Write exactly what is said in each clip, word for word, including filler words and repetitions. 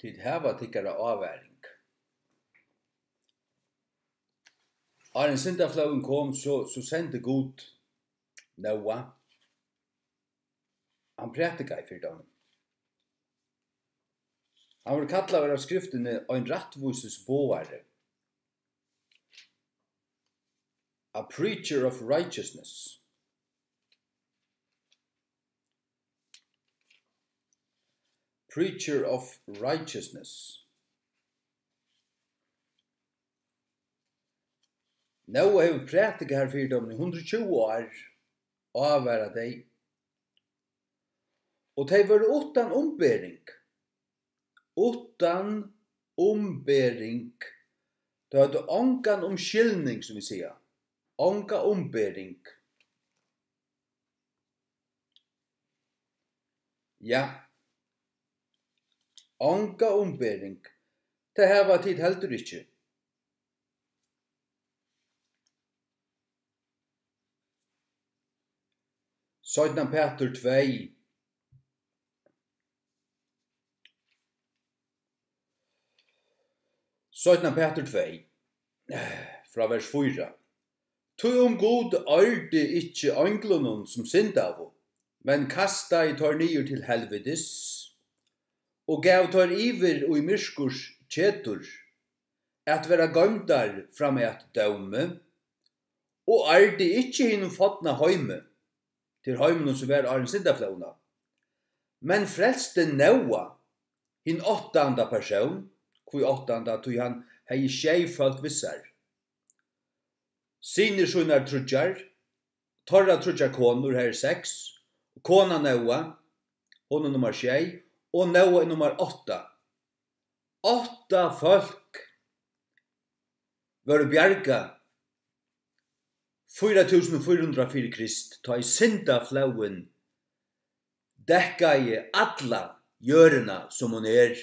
Tit hava tykkara ávaring. Áðrenn syndaflóðin kom, so, so sendi Gud Nóa. Hann prædikaði fyri teimum. Hann verður kallaður av skriftini ein rættvísis boðari. A preacher of righteousness. Preacher of righteousness. Nóa hevur prædikað har fyri teimum í hundrað og tjúgu ár, ávara tey. Og tey vóru uttan umbering. Uttan umbering. Tey høvdu ongan umskilning, sum vit siga. Onga umbering. Ja. Onga umbering. Tað hava tit heldur ikki. Seinna Pætur tvey. Seinna Pætur tvey, frá vers fýra. Tí um Gud ørdi ikki einglunum, sum syndaðu, men kastaði teir niður til helvitis, og gav teir yvir í myrkurs ketur, at vera goymdar fram at dómi, og ørdi ikki hinum forna heimi, til heiminum, sum var áðrenn syndaflóðina, men frelsti Nóa, hin áttanda persón. Hví áttanda? Tí hann hevði sjey fólk við sær. Synir sínar tríggjar, teirra tríggjar konur, har er seks, kona Nóa, hon er nummar sjey, og Nóa er nummar átta. Átta fólk vóru bjargað fýra túsund og fýra hundrað fyri Krist, tá ið syndaflóðin dekkaði alla jørðina, sum hon er.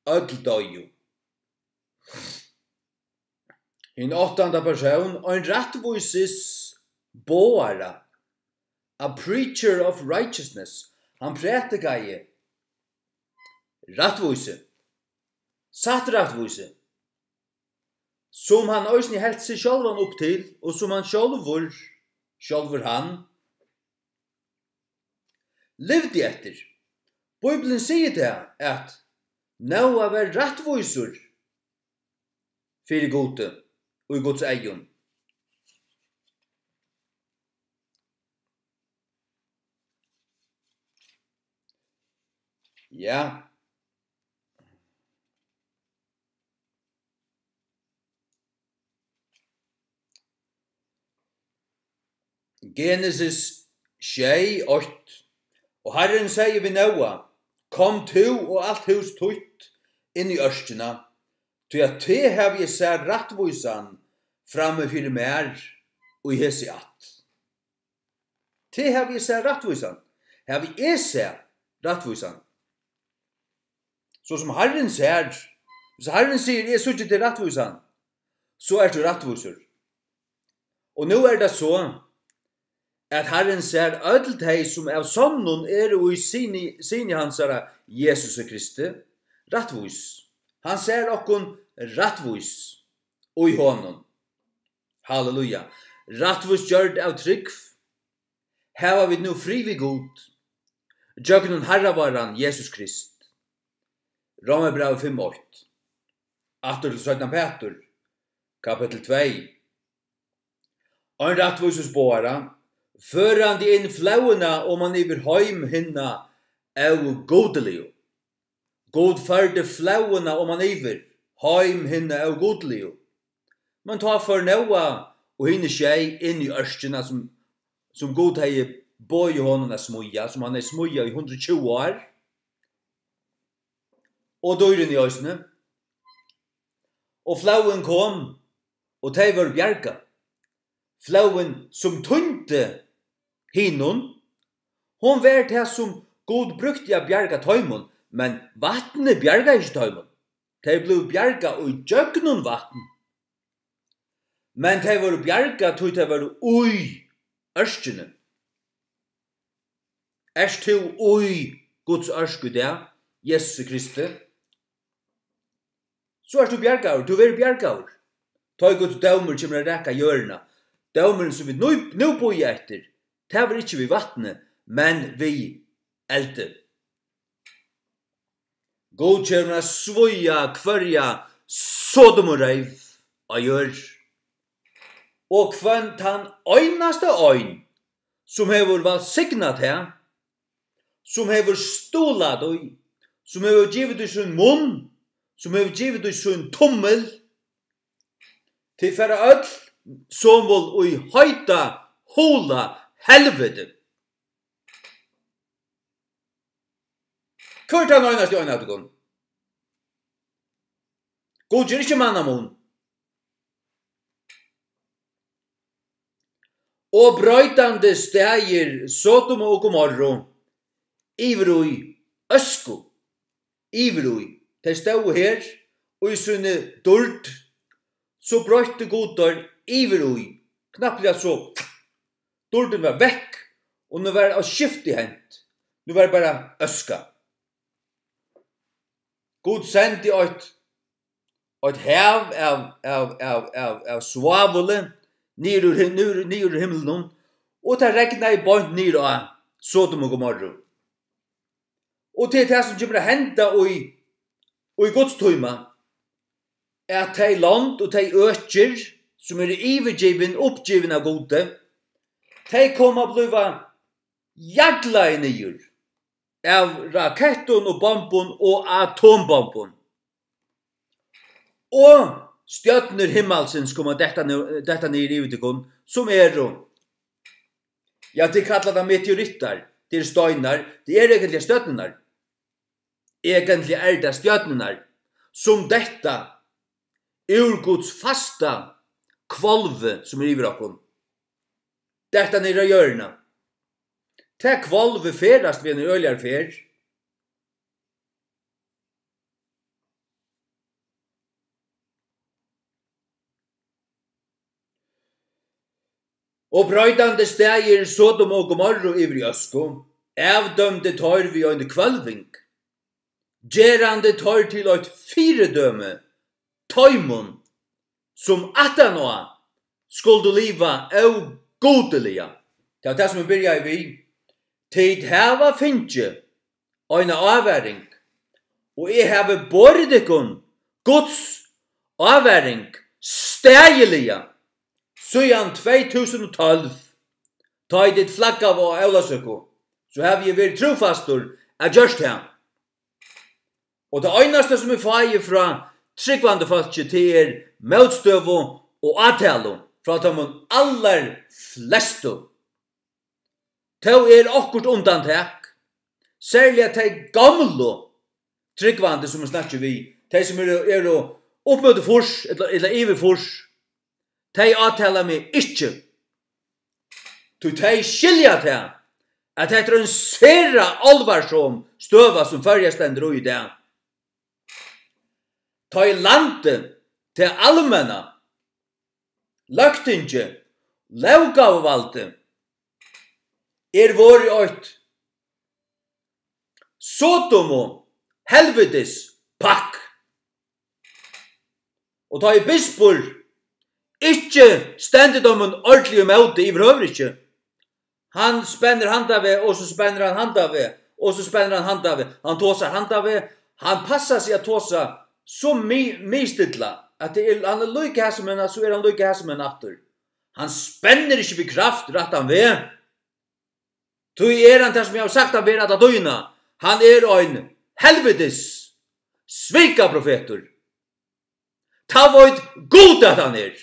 Øll doyðu. Hin áttanda persón, ein rættvísis boðara, a preacher of righteousness, hann prædikaði rættvísi, satt rættvísi, sum hann eisini helt seg sjálvan upp til, og sum hann sjálvur, sjálvur hann, livdi eftir. Bíblian sigur tað, at Nóa var rættvísur fyri Gudi, í Guds eygum. Ja. Genesis sjey, eitt. Og Harrin segði við Nóa: Kom tú og alt hús títt inn í ørkina, tí at teg havi eg sæð rættvísan frammi fyri mær í hesi ætt. Teg havi eg sæð rættvísan. Havi eg sæð rættvísan. So sum Harrin sær, hvis Harrin sigur: Eg síggi teg rættvísan, so ert tú rættvísur. Og nú er tað so, at Harrin sær øll tey, sum av sonnum eru í syni, syni hansara, Jesusi Kristi, rættvís. Hann sær okkum rættvís í honum. Halleluja. Rættvísgjørd av trúgv hava vit nú frið við Gud, gjøgnum Harra váran Jesus Krist. Rómarbrævið fimm eitt. Aftur til seinna Pætur, kapittul tvey. Ein rættvísis boðara, førandi inn flóðina oman yvir heim hinna ógudligu. Gud førdi flóðina oman yvir heim hinna ógudligu. Men tá fór Nóa og hini sjey inn í ørkina, sum, sum Gud hevði boðið honum at smíða, sum hann hevði smíðað í hundrað og tjúgu ár. Og dýrini eisini. Og flóðin kom, og tey vóru bjargað. Flóðin, sum týndi hinum, hon var tað, sum Gud brúkti at bjarga teimum, men vatnið bjargaði ikki teimum. Tey blivu bjargað í gjøgnum vatn. Men tey vóru bjargað, tí tey vóru í ørkini. Ert tú í Guds ørk í dag? Jesusi Kristi, so ert tú bjargaður, tú verður bjargaður. Tá ið Guds dómur kemur at raka jørðina, dómurin sum vit nú, nú bíða eftir, tað verður ikki við vatni, men við eldi. Gud kemur at svíða hvørja Sodomureyv á jørð, og hvønn tann einasta ein, sum hevur vælsignað tað, sum hevur stuðlað í, sum hevur givið í sín munn, sum hevur givið í sín tummil, tit fara øll sumul í heita, hula helviti. Hvør tann einasti ein av tykkum? Gud ger ikki mannamun. Og broytandi staðir Sodomu og Gomorru yvir í øsku, yvir í. Tey stóðu her í síni dýrd, so broytti Gud teir yvir í, knappliga so. Dýrdin var vekk, og nú var eitt skifti hent. Nú var bara øska. Gud sendi eitt, eitt hav av, av, av, av, av svavuli niður úr him-, niður, niður úr himlinum, og tað regnaði beint niður á Sodom og Gomorru. Og tað er tað, sum kemur at henda í, í Guds tíma, at tey lond og tey økir, sum eru yvirgivin, uppgivin av Gudi, tey koma at blíva jaglaði niður av rakettum og bombum og atombombum. Og stjørnur himmalsins koma detta nú-, detta niður yvir tykkum, sum eru, ja, tit kalla tað meteorittar, tað eru steinar, tað eru eigentliga stjørnurnar, eigentliga eru tað stjørnurnar, sum detta úr Guds fasta hvolvi, sum er yvir okkum, detta niður á jørðina. Tað hvolvið ferðast við eini øgiligar ferð. Og broytandi staðir Sodom og Gomorru yvir í øsku, avdømdi teir við eini hvølving, gerandi teir til eitt fyridømi teimum, sum aftaná skuldu liva ógudiliga. Tað var tað, sum eg byrjaði við. Tit hava fingið eina ávaring, og eg havi borið tykkum Guds ávaring staðiliga síðan tvey túsund og tólv, tá ið tit flaggaðu á Ólavsøku, so havi eg verið trúfastur at gjørt tað. Og tað einasta, sum eg fái frá trúgvandi fólki, tað er mótstøðu og átalu frá teimum allar flestu. Tó er okkurt undantak, serliga tey gomlu trúgvandi, sum eg snakki við, tey, sum eru, eru upp móti fýrs ella, ella yvir fýrs, tey átala meg ikki, tí tey skilja tað, at hetta er ein sera álvarsom støða, sum Føroyar stendur í í dag. Tá ið landið, tað almenna, løgtingið, lóggávuvaldið, er vorðið eitt Sodomu helvitis pakk. Og tá ið bispur ikki stendur teimum ordiliga ímóti yvirhøvur ikki, hann spennir handan veg, og so spennir hann handan veg, og so spennir hann handan veg. Hann tosar handan veg. Hann passar seg at tosa so mi-, miðstilla, at tað er, hann er líka har sum hann, so er hann líka har sum hann aftur. Hann spennir ikki við kraft rættan veg. Tí er hann tað, sum eg havi sagt hann vera alla tíðina. Hann er ein helvitis svikaprofetur. Tað veit Gud, at hann er.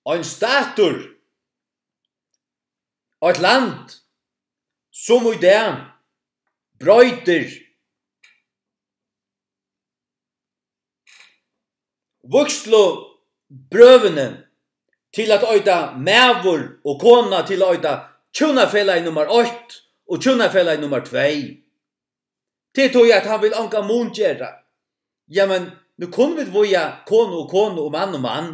Ein statur, eitt land, sum í dag broytir vígslubrøvini til at eita maður og kona, til at eita hjúnafelagi nummar eitt og hjúnafelagi nummar tvey. Tað er tí, at hann vil ongan mun gera. Jamen, Nú kunnu vit vígja konu og konu og mann og mann.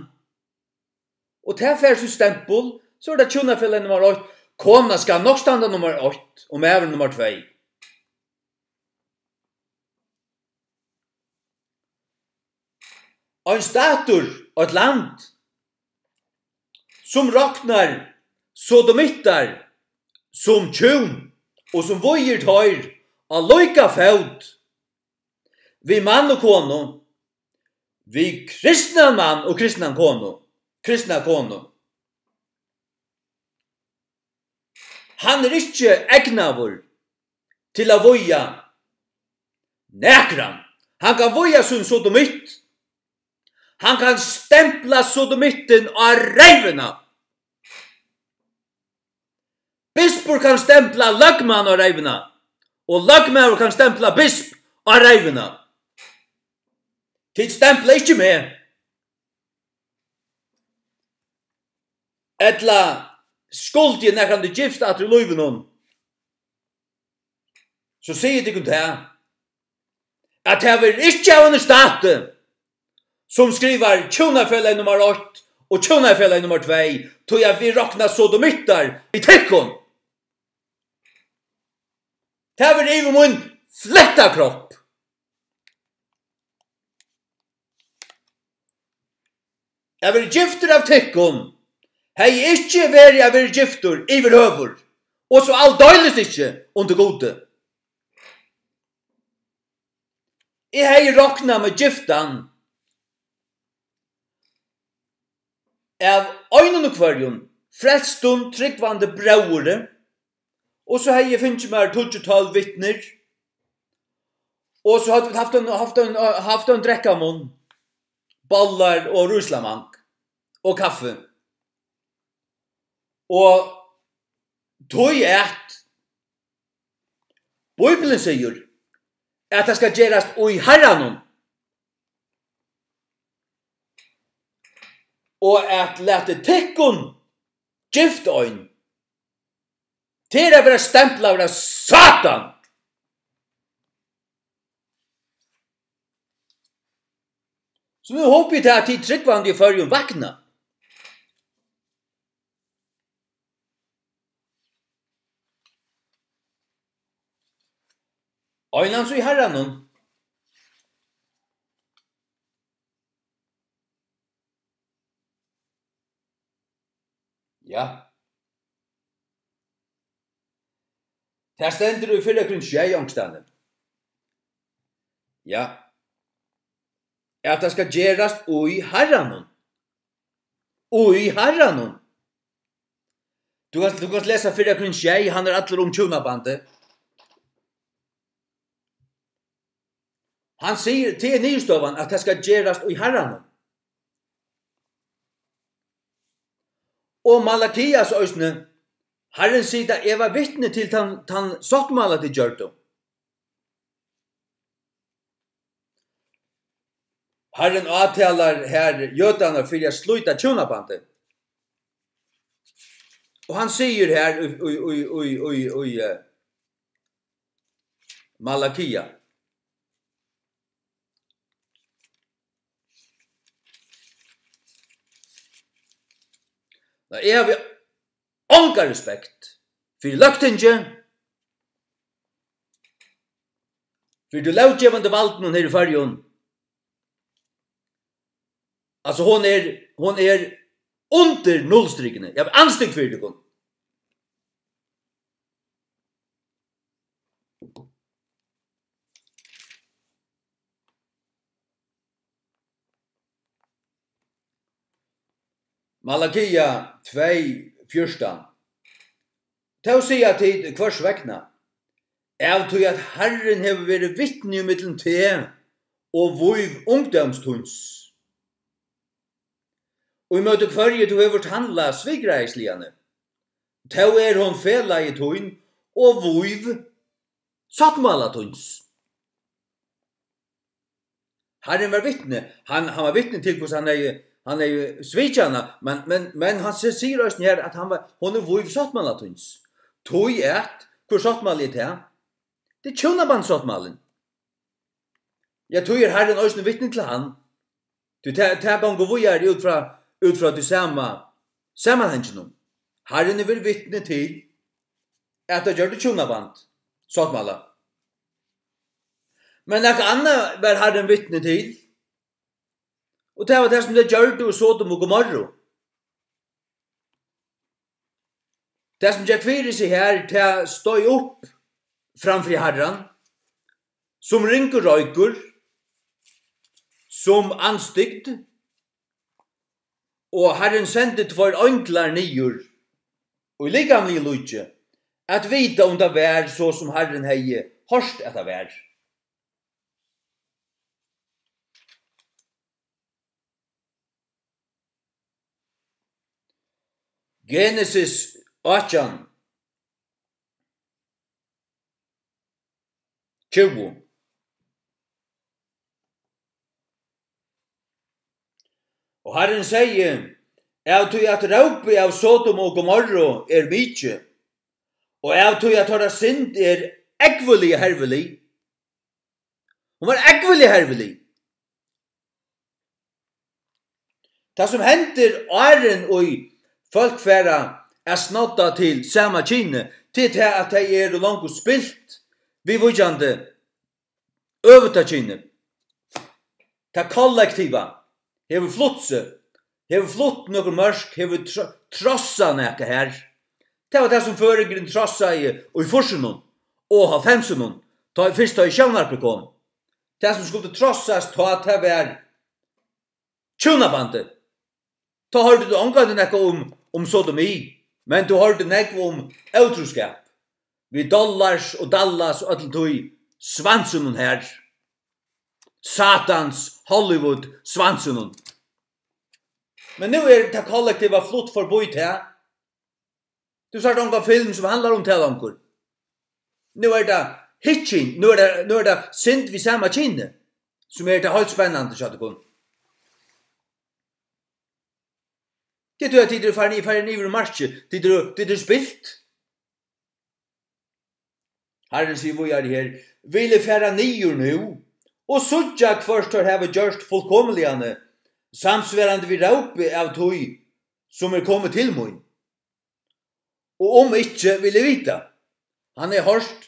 Og tað fær sítt stempul, so er tað hjúnafelag nummar eitt. Kona skal nokk standa nummar eitt og maðurin nummar tvey. Ein statur, eitt land, sum roknar sodomittar sum hjún og sum vígir teir á líka fót við mann og konu, við kristnan mann og kristnan konu, kristna konu. Hann er ikki egnaður til at vígja nakran. Hann kann vígja sín sodomitt. Hann kann stempla sodomittin á reyvina. Bispur kann stempla løgmann á reyvina, og løgmaður kann stempla bisp á reyvina. Tit stempla ikki meg. Ella skuldi eg nakrantíð givst aftur í lívinum, so sigi eg tykkum tað, at tað verður ikki av einum stati, sum skrivar hjúnafelag nummar eitt og hjúnafelag nummar tvey, tí at vit rokna sodomittar við tykkum. Tað verður yvir mín fletta kropp. At vera giftur av tykkum hevði ikki verið at vera giftur yvirhøvur, og so aldeilis ikki undir Gudi. Eg hevði roknað meg giftan av einum og hvørjum frelstum, trúgvandi bróðri, og so hevði eg fingið mær tíggju, tólv vitnir, og so høvdu vit havt ein, havt ein, havt ein drekkamunn, bollar og ríslamang og kaffi. Og tí at Bíblian sigur, at tað skal gerast í Harranum, og at latið tykkum gift ein, tað er at vera stemplaður av Satan. So nú hopi eg, at tit trúgvandi í Føroyum vakna. Einans í Harranum. Ja. Tað stendur í fyrra Korint sjey onkustaðni. Ja. At tað skal gerast í Harranum. Í Harranum. Tú kanst, tú kanst lesa fyrra Korint sjey, hann er allur um hjúnabandið. Hann sigur, tað er niðurstøðan, at tað skal gerast í Harranum. Og Malakias eisini, Harrin sigur, eg var vitni til tann, tann sáttmála, tit gjørdu. Harrin átalar her jødarnar fyri at slíta hjúnabandið. Og hann sigur her í, í, í, í, í, í, eh, Malakia. Nei, eg havi onga respekt fyri Løgtingi, fyri tí lóggevandi valdinum her í Føroyum. Altso, hon er, hon er undir nullstrikuni. Eg havi andstygg fyri tykkum. Malakia tvey fjúrtan. Tó siga tit: Hvørs vegna? Av tí at Harrin hevur verið vitni ímillum teg og vív ungdóms tíns, ímóti hvørji tú hevur handlað svikræðisliga, tó er hon felagi tín og vív sáttmála tíns. Harrin var vitni, hann, hann var vitni til, hvussu hann hevði, hann hevði svikið hana, men, men, men hann si-, sigur eisini her, at hann var, hon er vív sáttmála tíns. Tí at, hvør sáttmáli er tað? Tað er hjúnabandssáttmálin. Ja, tí er Harrin eisini vitni til hann. Tí tað, tað gongur víðari út frá, út frá tí sama samanhanginum. Harrin hevur vitni til, at tey gjørdu hjúnaband, sáttmála. Men nakað annað var Harrin vitni til, og tað var tað, sum tey gjørdu í Sodom og Gomorru. Tað, sum gekk fyri seg her, tað stóð upp framfyri Harran, sum ringur roykur, sum andstygd, og Harrin sendi tveir einglar niður í likamligum líki, at vita, um tað var so, sum Harrin hevði hoyrt, at tað var. Genesis átjan, tjúgu. Og Harrin segði: Av tí at rópið av Sodom og Gomorru er mikið, og av tí at teirra synd er ógvuliga hervilig, hon var ógvuliga hervilig. Tað, sum hendir, áðrenn ið fólk fara at snodda til sama kynið, tað er tað, at tey eru longu spilt, viðvíkjandi øvuta kynið. Tað kollektiva hevur flutt seg, hevur flutt nøkur mørk, hevur tro-, trossað nakað her. Tað var tað, sum føroyingurin trossaði í fýrsunum og hálvfemsunum, tá, fyrst tá ið sjónvarpið kom. Tað, sum skuldi trossast, tá tað var hjúnabandið. Tá hoyrdi tú ongantíð nakað um, um sodomi, men tú hoyrdi nógv um ótrúskap. Við Dollars og Dallas og øllum tí svansinum her. Satans Hollywood svansinum. Men nú er tað kollektiva flutt forbí tað. Tú sært ongan film, sum handlar um tað longur. Nú er tað hitching, nú er tað, nú er tað synd við sama kyni, sum er tað heilt spennandi hjá tykkum. Tað er tí, at tit eru farin, farin yvir markið. Tit eru, tit eru spilt. Harrin sigur víðari her: Vil eg fara niður nú og síggja, hvørt teir hava gjørt fullkomiliga, samsvarandi við rópið av tí, sum er komið til mín? Og um ikki, vil eg vita. Hann hevur hoyrt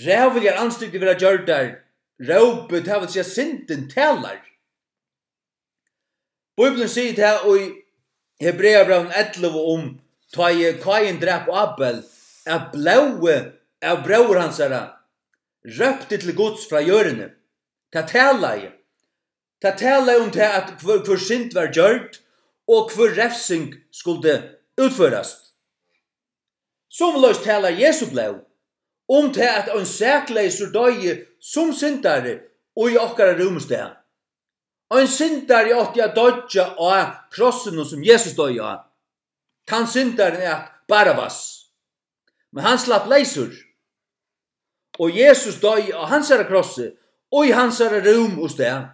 ræðuligar andstygdir verða gjørdar, rópið, tað vil siga, syndin talar. Bíblian sigur tað í Hebreabrævinum ellivu, um tá ið Káin drap Ábel, at blóðið av bróður hansara rópti til Guds frá jørðini. Tað talaði. Tað talaði um tað, at hvør, hvør synd var gjørd, og hvør revsing skuldi útførast. Somuleiðis talar Jesu blóð um tað, at ein sakleysur doyði sum syndari í okkara rúmi stað. Ein syndari átti at doyggja á krossinum, sum Jesus doyði á. Tann syndarin æt Barabbas. Men hann slapp leysur. Og Jesus doyði á hansara krossi, í hansara rúm og stað.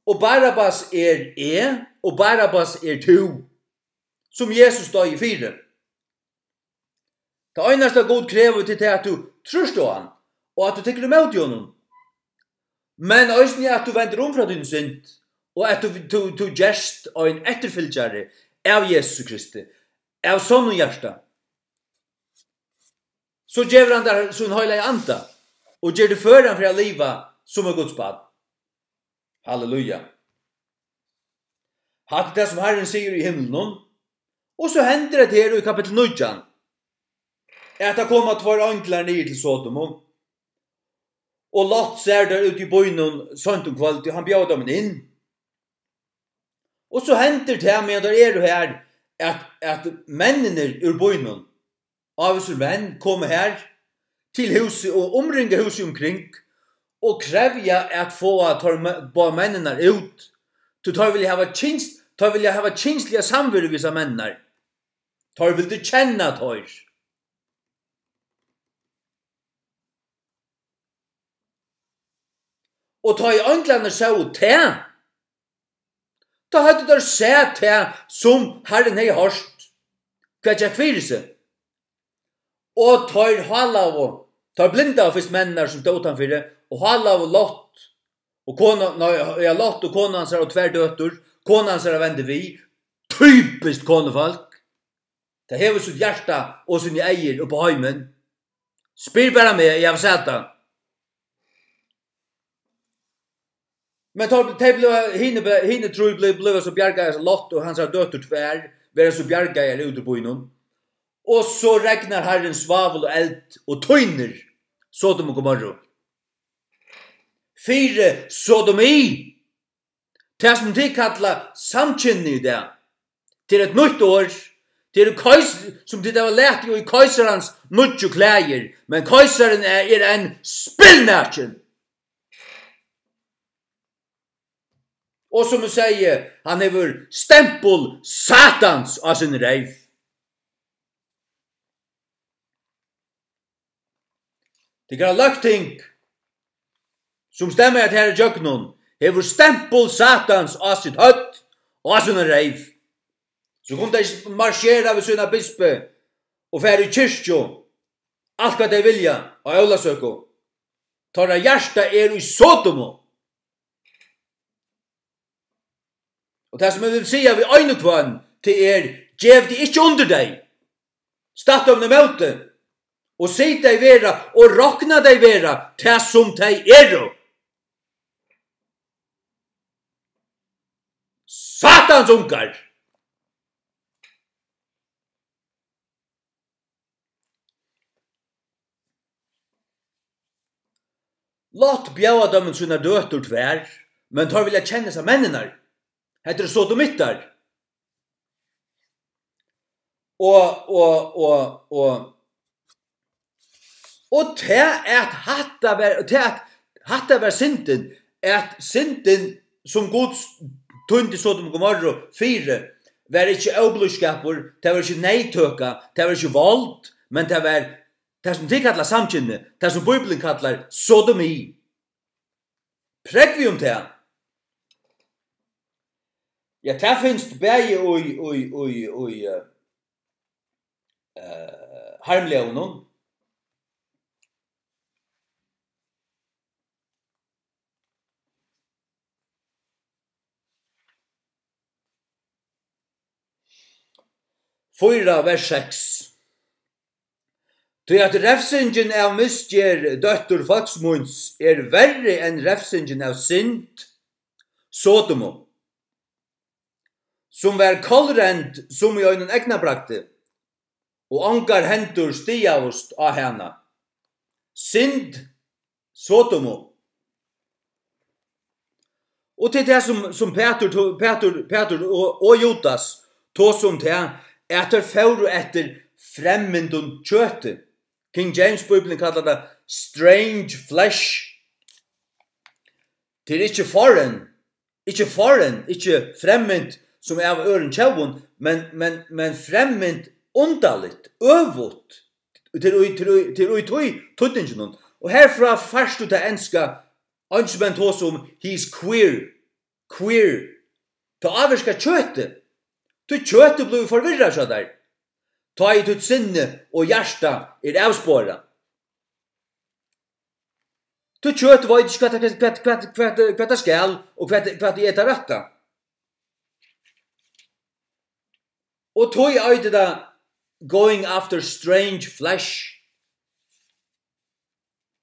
Og Barabbas er eg, og Barabbas er tú, sum Jesus doyði fyri. Tað einasta, Gud krevur, tað er, at tú trýrt á hann, og at tú tekur ímóti honum. Men eisini, at tú vendir um frá tíni synd, og at tú, tú, tú gerst ein eftirfylgjari av Jesusi Kristi, av sonnum hjarta. So gevur hann tær sín heilaga anda, og ger teg føran fyri at liva sum eitt Guds barn. Halleluja. Hatta er tað, sum Harrin sigur í himlunum. Og so hendir hetta her í kapittul nítjan, at tað koma tveir einglar niður til Sodomu, og Lot sær teir úti í býnum seint um kvøldið, og hann bjóðar teimum inn. Og so hendir tað, meðan teir eru her, at, at menninir úr býnum, ávísir menn, koma her til húsið og umringa húsið umkring og krevja at fáa teir me-, báðar menninar út, tí teir vilja hava kyns-, teir vilja hava kynsliga samveru við hesar menninar. Teir vildu kenna teir. Og tá ið einglarnir sóu tað, tá høvdu teir sæð tað, sum Harrin hevði hoyrt, hvat gekk fyri seg. Og teir hálaðu Teir blindaðu fyrst menninar, sum stóðu uttanfyri, og hálaðu Lot og kona, nei, ja, Lot og konu hansara og tvær døtur. Kona hansara vendi við. Typiskt konufólk. Tað hevur sítt hjarta og síni eygu upp á heimin. Spyr bara meg, eg havi sæð tað. Men tá, tey bliva, hini, be-, hini trý bliva, bliva so bjargaðar, Lot og hansara døtur tvær, verða so bjargaðar út úr býnum. Og so regnar Harrin svavul og eld og týnir Sodom og Gomorru. Fyri sodomi, tað sum tit kalla samkynni í dag, tað er eitt nýtt orð, tað eru keis-, sum tit hava latið í keisarans nýggju klæðir, men keisarin er, er enn spilnakin. Og sum eg sigi, hann hevur stempul Satans á síni reyv. Tykkara løgting, sum stemma hetta her ígjøgnum, hevur stempul Satans á sítt høvd og á sína reyv. So kunnu tey marsjera við sína bispi og fara í kirkju, alt hvat tey vilja, á ólavsøku. Teirra hjarta er í Sodomu. Og tað, sum eg vil siga við ein og hvønn, tað er: gev teg ikki undir tey. Statt teimum ímóti, og sig tey vera, og rokna tey vera tað, sum tey eru. Satans ungar! Lot bjóðar teimum sínar døtur tvær, men teir vilja kenna seg menninar. Hetta eru sodomittar. Og, og, og, og, og tað at hatta var, tað at hatta var syndin, at syndin, sum Gud s-, týndi Sodom og Gomorru fyri, var ikki óblíðskapur, tað var ikki neyðtøka, tað var ikki vald, men tað var tað, sum tit kalla samkynni, tað, sum Bíblian kallar sodomi. Prógvið um tað. Ja, tað finst bæði í, í, í, í, eh, eh, harmlógunum. Fýra, vers seks. Tí at refsingin av misgerð dóttur fólks míns er verri enn refsingin av synd Sodomu, sum var kollrend sum í einum eygnabragdi, og ongar hendur stigaðust á hana. Synd Sodomu. Og til tað, sum, sum Pætur to-, Pætur, Pætur og, og Judas tosa um tað, at teir fóru eftir fremmindum kjøti. King James Bíblian kallar tað strange flesh. Tað er ikki foreign, ikki foreign, ikki fremmint sum av øðrum tjóðum, men, men, men fremmint, undarligt, øvugt. Til í, til í, til í tí týdninginum. Og herfrá fært tú tað enska, eingin menn tosa um, he's queer, queer. Tað ávirkar kjøtið. Tí kjøtið blívur forvirrað hjá tær. Tá ið títt sinni og hjarta er avsporað. Tí kjøt veit ikki, hvat, hvat, hvat, hvat, hvat tað skal, og hvat, hvat er tað rætta. Og tí eitur tað going after strange flesh.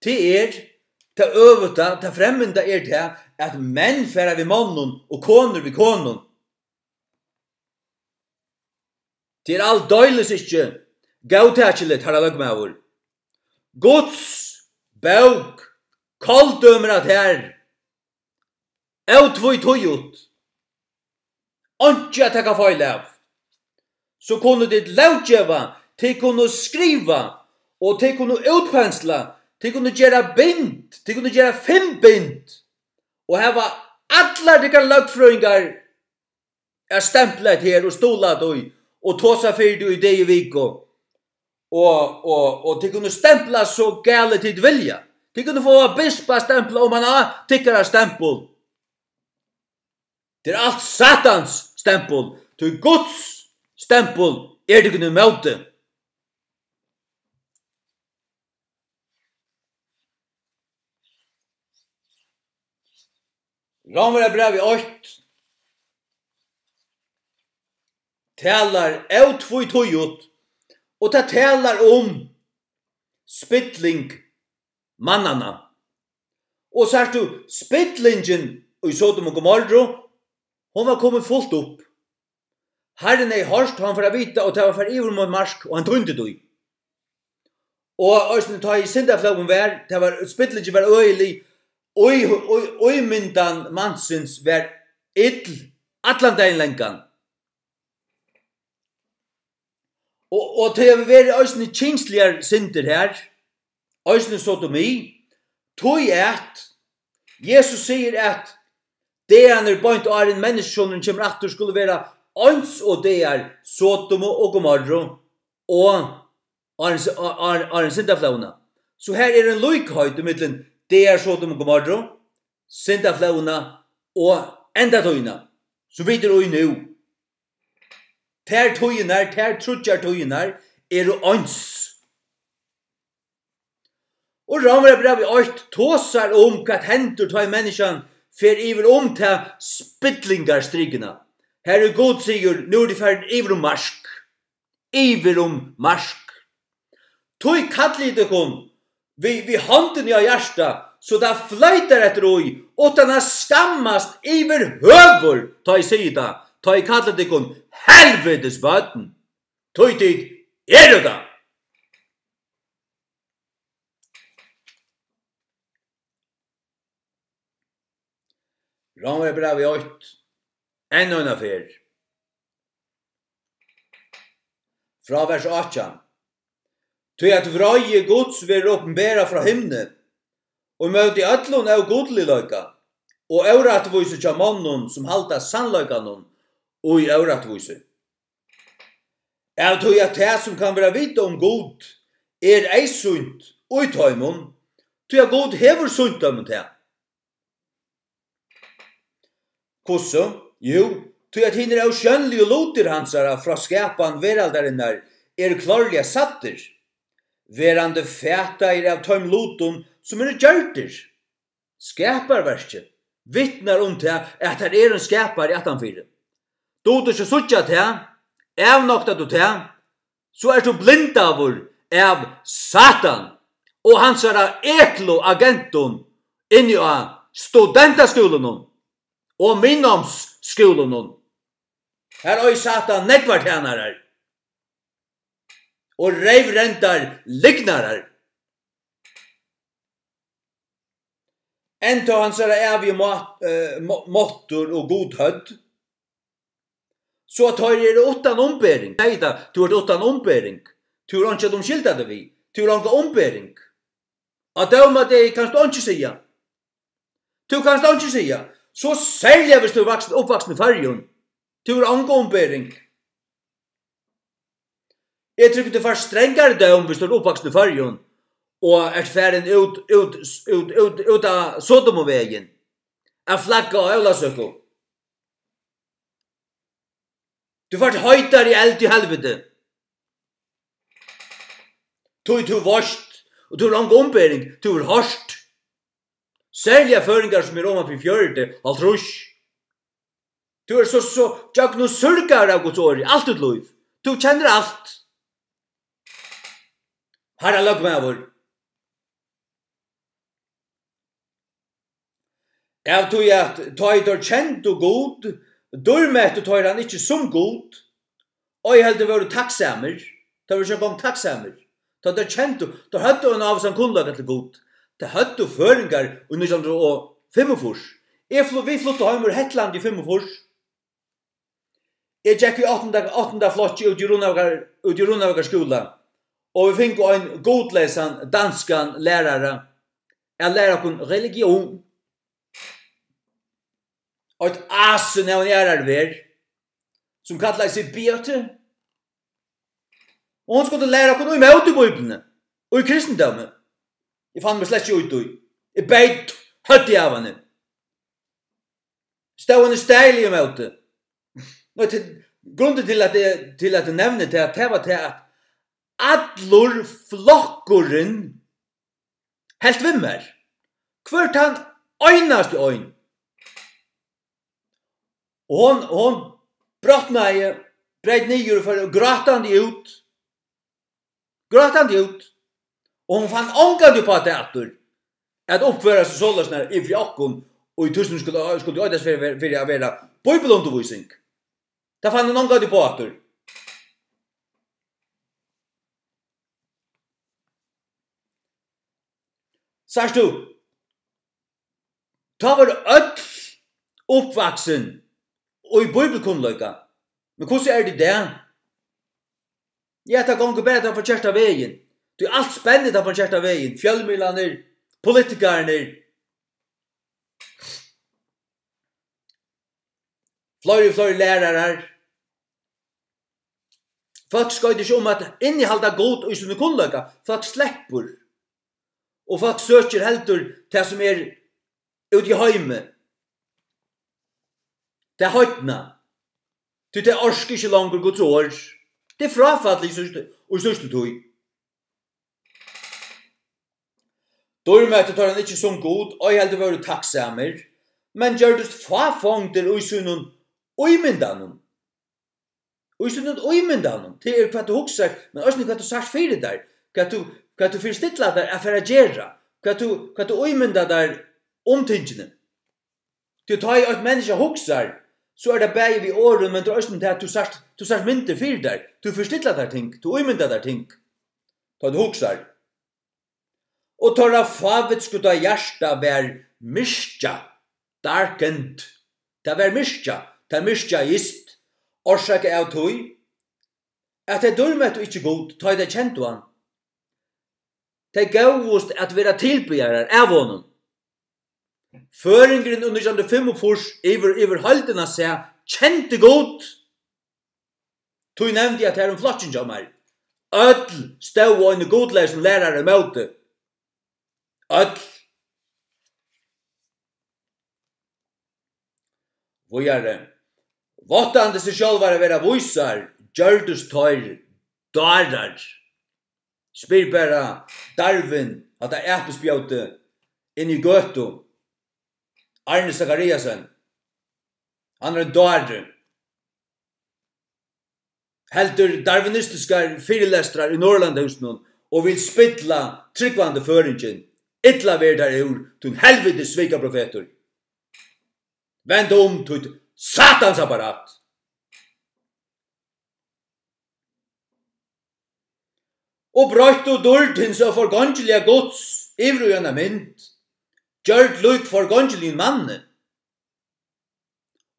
Tað er tað øvuta, tað fremmanda er tað, at menn fara við monnum og konur við konum. Tað er aldeilis ikki góðtakiligt, harra løgmaður. Guds bók koldømir at her. Ótvítíðugt. Einki at taka feil av. So kunnu tit lóggeva, tit kunnu skriva, og tit kunnu útpensla, tit kunnu gera bind, tit kunnu gera fimm bind, og hava allar tykkara løgfrøðingar at stempla hetta her og stuðla tí og tosa fyri tí í dag og viku. Og, og, og tit kunnu stempla so galið tit vilja. Tit kunnu fáa bispastempla um hann á tykkara stempul. Tað er alt Satans stempul, tí Guds stempul er tykkum ímóti. Rómverjabrævið eitt talar ótvítíðugt, og tað talar um spilling mannanna. Og sært tú, spillingin í Sodom og Gomorru, hon var komin fult upp. Harrin hevði hoyrt, og hann fór at vita, og tað var farið yvir um ein mark, og hann týndi tí. Og eisini tá ið syndaflóðin var, tað var, spillingin var øgilig, og í, og í, ímyndan mansins var ill allan dagin langan. Og, og tað hevur verið eisini kynsligar syndir her, eisini sodomi, tí at Jesus sigur, at dagarnir beint áðrenn Menniskjusonurin kemur aftur, skulu vera eins og dagar Sodomu og Gomorru og áðrenn, áðrenn, áðrenn syndaflóðina. So her er ein líkheit ímillum dagar Sodomu og Gomorru, syndaflóðina og endatíðina, sum vit eru í nú. Tær tíðirnar, tær tríggjar tíðirnar eru eins. Og Rómverjabrævið eitt tosar um, hvat hendir, tá ið menniskjan fer yvir um ta spillingarstrikuna. Har er Gud sigur, nú eru tit farin yvir um mark. Yvir um mark. Tí kalli eg tykkum við, við hondini á hjarta, so tað floytar eftir í, uttan at skammast yvirhøvur, tá eg sigi tað, tá eg kalli tykkum helvitis børn, tí tit eru tað. Rómverjabrævið eitt, enn eina ferð. Frá vers átjan. Tí at vreiði Guds verður opinberað frá himni, og móti øllum ógudligleika og órættvísi hjá monnum, sum halda sannleikanum í órættvísi. Av tí at tað, sum kann vera vitað um Gud, er eyðsýnt í teimum, tí at Gud hevur sýnt teimum tað. Hvussu? Jú, tí at hinir ósjónligu lutir hansara frá skapan veraldarinnar eru klárliga sæddir, verandi fataðir av teim lutum, sum eru gjørdir. Skaparverkið vitnar um tað, at har er ein skapari aftanfyri. Dugir tú ikki at síggja tað? Avnoktar tú tað? So ert tú blindaður av Satan og hansara eklu agentum inni á studentaskúlunum og miðnámsskúlunum. Har eigur Satan nógvar tænarar og reyvrendar lygnarar. Enntá hansara ævigi mát-, eh, má-, máttur og gudhøvd, so at teir eru uttan umbering. Segði tað, tú ert uttan umbering. Tú hevur einki at umskylda teg við. Tú hevur onga umbering. Á dómadegi kanst tú einki siga. Tú kanst einki siga. So serliga, viss tú ert vaksin, uppvaksin í Føroyum. Tú hevur onga umbering. Eg trúgvi, tú fært strangari dóm, viss tú ert uppvaksin í Føroyum og ert farin út, út, út, út, út á Sodomuvegin at flagga á Ólavsøku. Tú fært heitari eld í helviti. Tí tú veitst, og tú hevur onga umbering, tú hevur hoyrt. Serliga føroyingar, sum eru oman fyri fjøruti, hálvtrýss. Tú ert so, so gjøgnumsúrgaður av Guds orði, alt títt lív. Tú kennir alt. Harra løgmaður. Av tí at tá ið teir kendu Gud, dýrmettu teir hann ikki sum Gud, ei heldur vóru takksamir. Teir vóru ikki eingong takksamir. Tá teir kendu, teir høvdu ein ávísan kunnleika til Gud. Tað høvdu føroyingar í nítjan hundrað og fimmogfýrs. Eg flu-, vit fluttu heim úr Hetlandi í fimmogfýrs. Eg gekk í áttanda, áttanda flokki úti í Runavíkar, úti í Runavíkar skúla, og vit fingu ein gudleysan danskan lærara at læra okkum religion. Eitt asin av ein aðrari verð, sum kallaði seg Beate. Og hon skuldi læra okkum ímóti Bíbliuni og í kristindómi. Eg fann meg slett ikki í tí. Eg beit høvdið av henni. Stóð henni stæðiliga ímóti. Og til, grundin til at eg, til at eg nevni tað, tað var tað, at allur flokkurin helt við mær. Hvør tann einasti ein. Og hon, hon brotnaði, breyt niður og fór grátandi út. Grátandi út. Og hon fann ongantíð upp á tað aftur, at uppføra seg soleiðis nær yvir fyri okkum, og í tí sum skuldi, skuldi eitast fyri, fyri at vera bíbliundirvísing. Tað fann hon ongantíð upp á aftur. Sært tú? Tá vóru øll uppvaksin í bíbliukunnleika. Men hvussu er tað í dag? Ja, tað gongur bara tann forkerta vegin. Tí alt spennir tann forkerta vegin. Fjølmiðlarnir, politikararnir, fleiri og fleiri lærarar. Fólk skoyta ikki um at innihalda Gud í sínum kunnleika. Fólk sleppur. Og fólk søkir heldur tað sum er úti í heimi. Tað heidna. Tí tey orka ikki longur Guds orð. Tað er fráfall í síðstu, í síðstu tíð. Dýrmætir teir hann ikki sum Gud, ei heldur vóru takksamir, men gjørdust fáfongdir í sínum ímyndanum. Í sínum ímyndanum. Tað er, hvat tú hugsar, men eisini hvat tú sært fyri tær, hvat tú, hvat tú fyristillar tær at fara at gera, hvat tú, hvat tú ímyndar tær um tingini. Tí tá ið eitt menniskja hugsar, so er tað bæði við orðum, men tað er eisini tað, at tú sært, tú sært myndir fyri tær, tú fyristillar tær ting, tú ímyndar tær ting, tá tú hugsar. Og teirra fávitskuda hjarta var myrkjað, darkened. Tað var myrkjað, tað myrkjaðist, orsakað av tí, at tey dýrmættu ikki Gud, tá ið tey kendu hann. Tey góvust at vera tilbiðarar av honum. Føroyingurin í nítjan hundrað og fimmogfýrs yvir, yvir heildina seg, kendi Gud. Tí nevndi eg at tað er um flokkin hjá mær. Øll stóðu einum gudleysum lærara ímóti. Øll. Víðari. Váttandi seg sjálvar at vera vísar, gjørdust teir dárar. Spyr bara Darwin, hatta apispjótið inni í gøtu. Arne Zachariasen. Hann er ein dári. Heldur darwinistiskar fyrilestrar í Norðurlandahúsinum og vil spilla trúgvandi føroyingin. Illa verður tær úr, tín helvitis svikaprofetur. Vend um, títt satans apparat. Og broyttu dýrd hins óforgongiliga Guds yvir í eina mynd, gjørd lík forgongiligum manni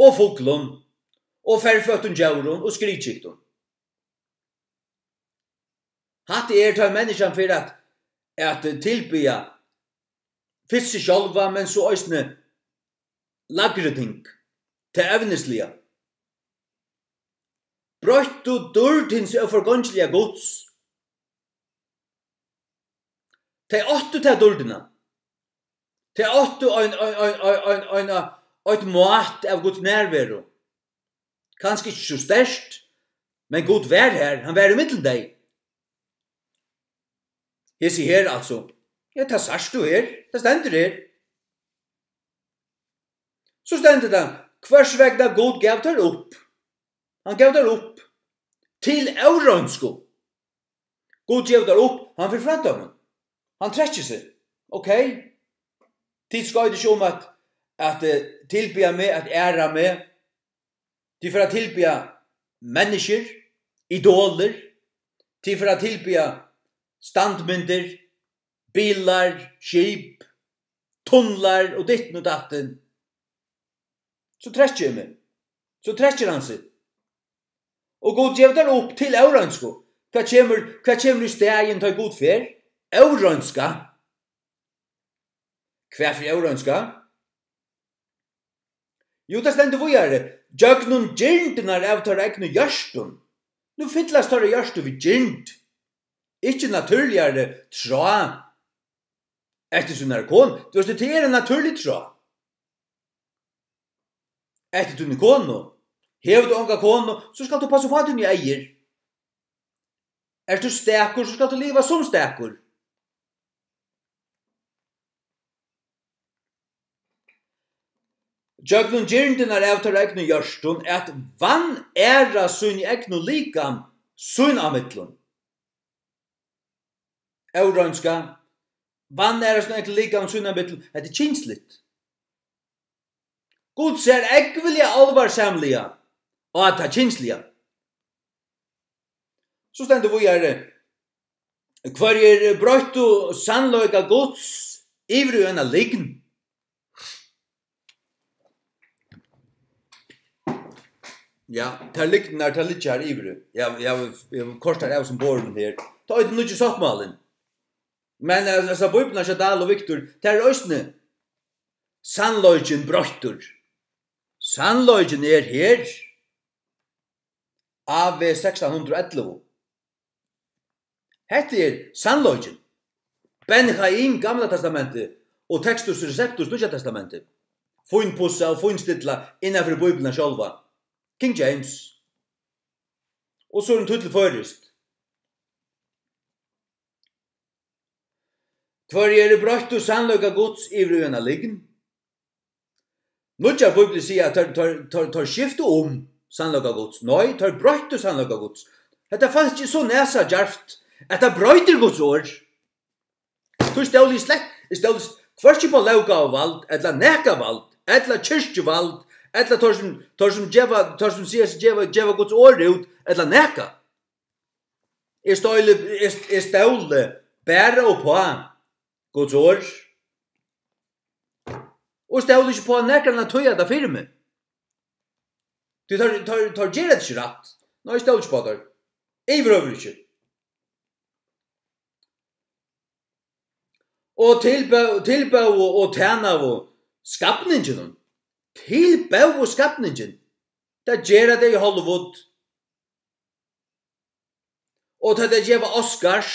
og fuglum og ferføttum djórum og skriðkyktum. Hatta er, tá ið menniskjan fer at, at tilbiðja fyrst seg sjálva, men so eisini lægri ting, tað evnisliga. Broyttu dýrd hins óforgongiliga Guds. Tey áttu ta dýrdina. Tey áttu ein, ein, ein, ein, ein, ein, eitt mát av Guds nærveru. Kanska ikki so sterkt, men Gud var har, hann var ímillum tey. Hesi her, altso. Ja, tað sært tú her, tað stendur her. So stendur tað, hvørs vegna Gud gav teir upp. Hann gav teir upp til óreinsku. Gud gevur teir upp, hann fer frá teimum. Hann trekkir seg. Ok? Tit skoyta ikki um at, at, eh, tilbiðja meg, at æra meg. Tit fara at tilbiðja menniskjur, idolir. Tit fara at tilbiðja standmyndir, bilar, skip, tunlar og ditten og datten. So trekki eg meg. So trekkir hann seg. Og Gud gevur teir upp til óreinsku. Hvat kemur, hvat kemur í staðin, tá Gud fer? Óreinska. Hvat fyri óreinska? Jú, tað stendur víðari. Gjøgnum girndirnar av teirra egnu hjørtum. Nú fyllast teirra hjørtu við girnd. Ikki natúrligari tráð eftir sínari konu. Tú veist, tað er ein natúrlig tráð. Eftir tíni konu. Hevur tú onga konu, so skalt tú passa upp á tíni eygu. Ert tú stakur, so skalt tú liva sum stakur. gjøgnum girndirnar av teirra egnu hjørtum, at vanæra síni egnu likam sín á millum. Óroynska, vanæra síni egnu likam sín á millum, hetta er kynsligt. Gud sær ógvuliga álvarsamliga á tað kynsliga. So stendur víðari, hvørjir broyttu sannleika Guds yvir í eina lygn. Ja, tær lygnirnar, tær liggja har yvir. Ja, ja, eg havi koyrt tær av sum borðum her. Tá er tað nýggi sáttmálin. Men, eh, hesa bíbliuna hjá Dahl og Victor, tær er eisini sannleikin broyttur. Sannleikin er her. A V sekstan hundrað og ellivu. Hetta er sannleikin. Ben Chaim, Gamla Testamentið, og Textus Receptus, Nýggja Testamentið. Fínpussa og fínstilla innan fyri Bíbliuna sjálva. King James. Og so er ein tíð til føroyskt. Hvørji eru broyttu sannleika Guds yvir í eina lygn. Nýggjar bíbliur siga, at teir, teir, teir, teir skiftu um sannleika Guds. Nei, teir broyttu sannleika Guds. Hetta fólk er so nasadjarvt, at tað broytir Guds orð. Tú stóli slett, eg stóli s-, hvørki upp á lóggávuvald, ella nakað vald, ella kirkjuvald, ella teir sum, teir sum geva, teir sum siga seg geva, geva Guds orð út, ella nakað. Eg stóli, eg, eg stóli bara upp á Guds orð. Og stóli ikki upp á nakran at týða tað fyri meg. Tí teir, teir, teir gera tað ikki rætt. Nei, eg stóli ikki upp á teir. Yvirhøvur ikki. Og tilbó-, tilbóðu og tænaðu skapninginum. Tilbóðu skapningin. Tað gera tey í Hollywood. Og tá tey geva Oscars,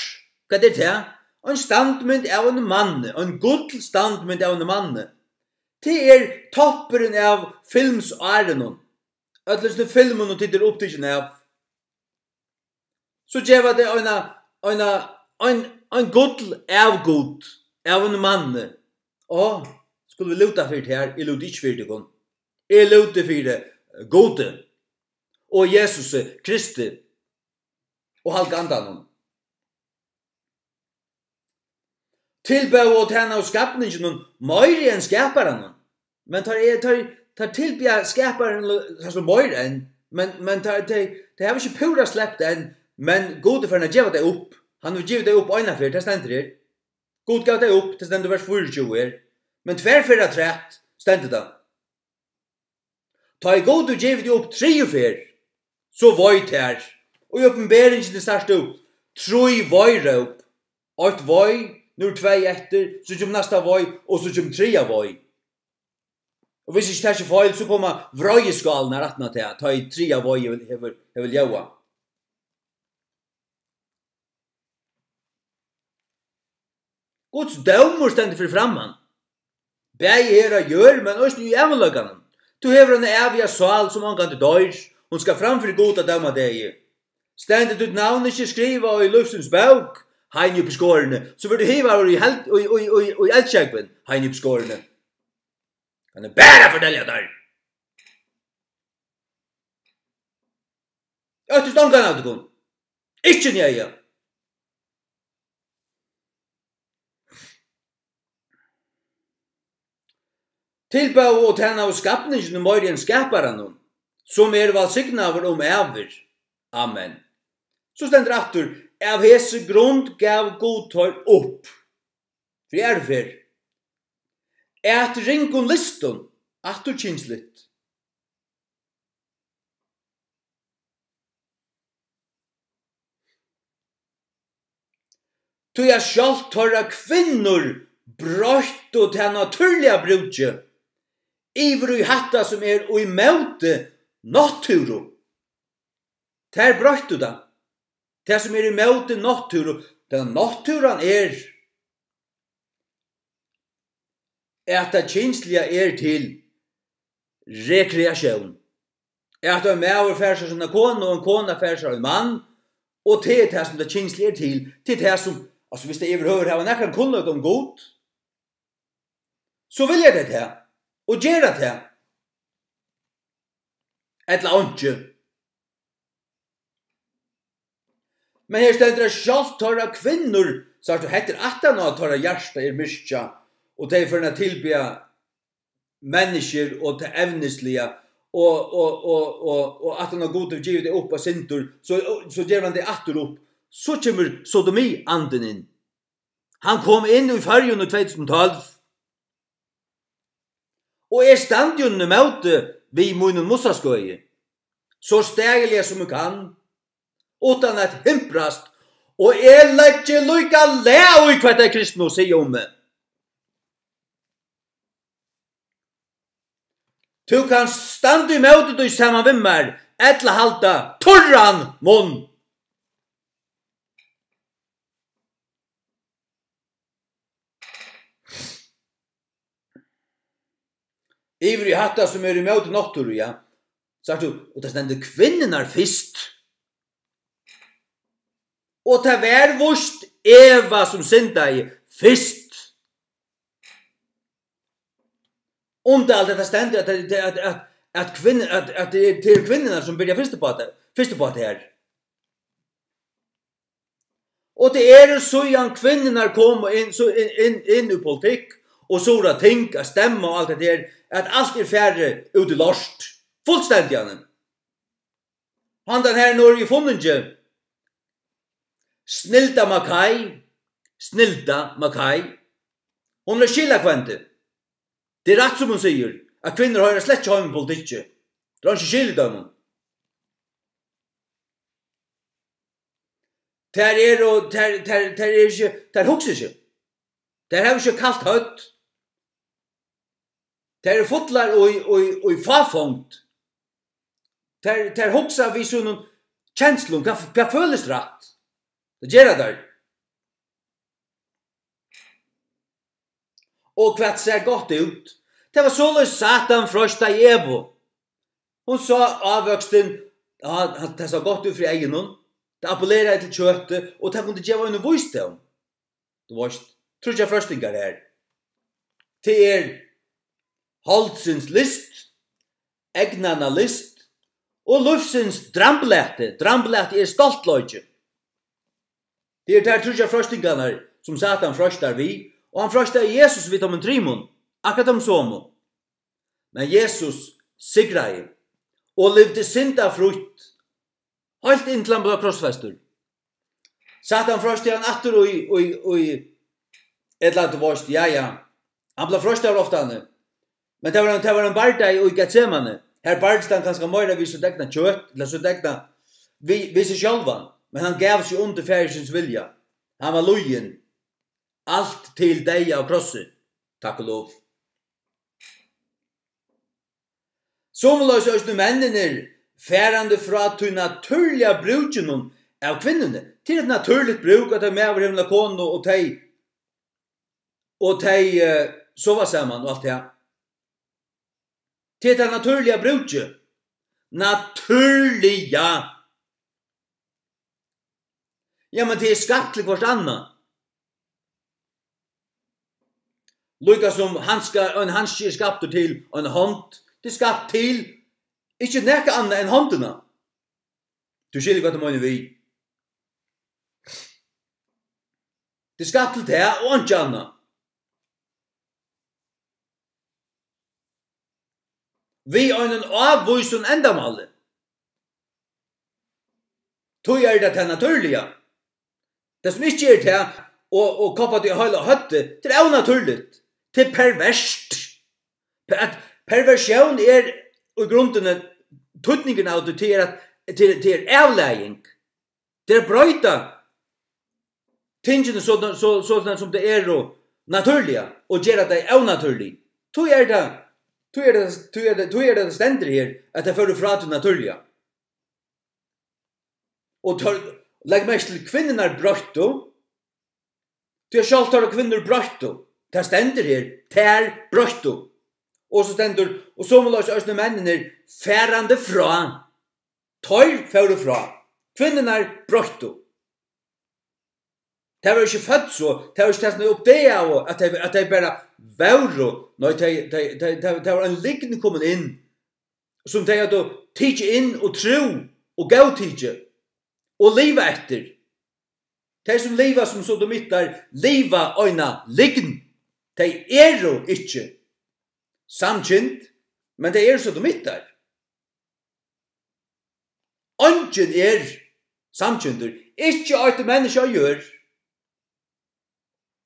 hvat er tað? Ein standmynd av einum manni, ein gullstandmynd av einum manni. Tað er toppurin av filmsárunum. Øllum sum filmum, tit eru upptikin av. So geva tey eina, eina, ein, ein gull av Gud, av einum manni. Á, skulu vit lúta fyri tær? Eg lúti ikki fyri tykkum. Eg lúti fyri Gudi og Jesusi Kristi og Halga Andanum. Tilbóðu og tænaðu skapninginum meiri enn skaparanum. Men teir er, teir, teir tilbiðja skaparan, tað sum meir enn, men, men teir, teir, teir hava ikki púra sleppt enn, men Gud er farin at geva tey upp. Hann hevur givið tey upp eina ferð, tað stendur her. Gud gav tey upp, tað stendur vers fýraogtjúgu her. Men tvær ferðir afturat stendur tað. Tá ið Gud hevur givið teg upp triðju ferð, so vei tær. Og í Opinberingini sært tú trý veiróp. Eitt vei, nú eru tvey eftir, so kemur næsta vei, og so kemur triðja vei. Og viss ikki taki feil, so koma vreiðiskálirnar aftan á tað, tá ið triðja vei hevur, hevur, hevur ljóðað. Guds dómur stendur fyri framman, bæði her á jørð, men eisini í ævinleikanum. Tú hevur eina æviga sál, sum ongantíð doyr. Hon skal fram fyri Gud á dómadegi. Stendur títt navn ikki skrivað í lívsins bók, heini uppi í skorini, so verður tú hivaður í hel-, í, í, í, í eldsjógvin, heini uppi í skorini. Kann eg bara fortelja tær. Óttist ongan av tykkum. Ikki neyða. Tilbóðu og tænaðu skapninginum meiri enn skaparanum, sum er vælsignaður um ævir. Amen. So stendur aftur, av hesi grund gav Gud teir upp. Fyri aðru ferð. At ringum lystum, aftur kynsligt. Tí at sjálvt teirra kvinnur broyttu tað natúrliga brúkið yvir í hatta, sum er í móti náttúru. Tær broyttu tað. Tað, sum er í móti náttúru, tað náttúran er, at tað kynsliga er til rekreatión. At ein maður fær sær sína konu, og ein kona fær sær ein mann, og tað er tað, sum tað kynsliga er til. Tað er tað, sum, altso, viss tey yvirhøvur hava nakran kunnleika um Gud, so vilja tey tað, og gera tað. ella einki. Men her stendur, at sjálvt teirra kvinnur, sært tú, hetta er aftan á, at teirra hjarta er myrkjað, og tey eru farin at tilbiðja menniskjur og tað evnisliga, og, og, og, og, og aftan á Gud hevur givið tey upp á syndir, so, so gevur hann tey aftur upp. So kemur sodomi-andin inn. Hann kom inn í Føroyum í tvey túsund og tólv. Og eg standi honum ímóti við mínum mussaskøði, so stæðiliga sum eg kann, uttan at himprast, og eg leggi líka lag í, hvat tey kristnu siga um meg. Tú kanst standa ímóti tí saman við mær, ella halda turran munn. Yvir í hatta, sum er ímóti náttúru, ja. Sært tú, og tað stendur kvinnurnar fyrst. Og tað var víst Eva, sum syndaði fyrst. Undir alt hetta stendur, at, at, at, at, at, kvinn, at, at tað er, tað eru kvinnurnar, sum byrja fyrst upp á tað, fyrst upp á tað her. Og tað eru síðan kvinnurnar koma inn, so inn, inn, inn í politikk og so er ting at stemma og alt det der, at alt er farið út í lort. Fullstendiga. Handan her nú er eg funningi. Snilda Mackay. Snilda Mackay. Hon er skilakvendi. Tað er rætt, sum hon sigur, at kvinnur hoyra slett ikki heima í politikki. Tað er einki skil í teimum. Tær eru, tær, tær, tær eru ikki, tær hugsa ikki. Tær hava ikki kalt høvd. Tær eru fullar í, í, í fáfongd. Tær, tær hugsa við sínum kenslum. Hvat, hvat følist rætt? Tað gera tær. Og hvat sær gott út? Tað var soleiðis, Satan freistaði Evu. Hon sá ávøkstin, ja, tað sá gott út fyri eygunum. Tað appelleraði til kjøtið, og tað kundi geva einum vísdóm. Tú veitst, tríggjar freistingar her. Tað er holdsins list, egnanna list og lívsins dramblati. Dramblati er stoltleiki. Tað er tær tríggjar freistingarnar, sum Satan freistar við, og hann freistaði Jesus við teimum trimum, akkurát teimum somu. Men Jesus sigraði og livdi syndafrítt, heilt inntil hann bleiv krossfestur. Satan freistaði hann aftur í, í, í, ella, tú veitst, ja, ja. Hann bleiv freistaður oftani. Men tað var ein, tað var ein bardagi í Getsemane. Har bardist hann kanska meira við sítt egna kjøt, ella sítt egna, við, við seg sjálvan. Men hann gav seg undir Faðirsins vilja. Hann var lýðin. Alt til deyða á krossi. Takk og lov. Somuleiðis eisini menninir, farandi frá tí natúrliga brúkinum av kvinnuni. Tað er eitt natúrligt brúk, at ein maður hevur eina konu og tey, og tey, eh, sova saman og alt tað. Tað er tað natúrliga brúkið. Natúrliga. Ja, men tað er skapt til hvørt annað. Líka sum hanska, ein hanski er skaptur til eina hond. Tað er skapt til ikki nakað annað enn hondina. Tú skilur, hvat eg meini við. Tað er skapt til tað og einki annað. Við einum ávísum endamáli. Tí er tað tað natúrliga. Tað sum ikki er tað, og, og koppa tí heila høvdið, tað er ónatúrligt. Tað er perverst. At perversjón er í grundini, týdningurin av tí, tað er at, tað er, tað er avleiðing. Tað er at broyta tingini so, so, so, soleiðis sum tey eru natúrliga og gera tey ónatúrlig. Tí er tað, tí er tað, tí er tað, tí er tað, tað stendur her, at tey fóru frá tí natúrliga. Og tær, legg merki til, kvinnurnar broyttu, tí at sjálvt teirra kvinnur broyttu. Tað stendur her, tær broyttu. Og so stendur, og somuleiðis eisini menninir farandi frá. Teir fóru frá. Kvinnurnar broyttu. Tað var ikki fødd so, tað var ikki tað, sum tey uppdagaðu, at tey, at tey bara vóru. Nei, tey, tey, tey, tey, tað var ein lygn komin inn. sum tey høvdu tikið inn og trúð og góðtikið og livað eftir. Tey, sum liva sum sodomittar, liva eina lygn. Tey eru ikki samkynd, men tey eru sodomittar. Eingin er samkyndur, ikki eitt menniskja á jørð.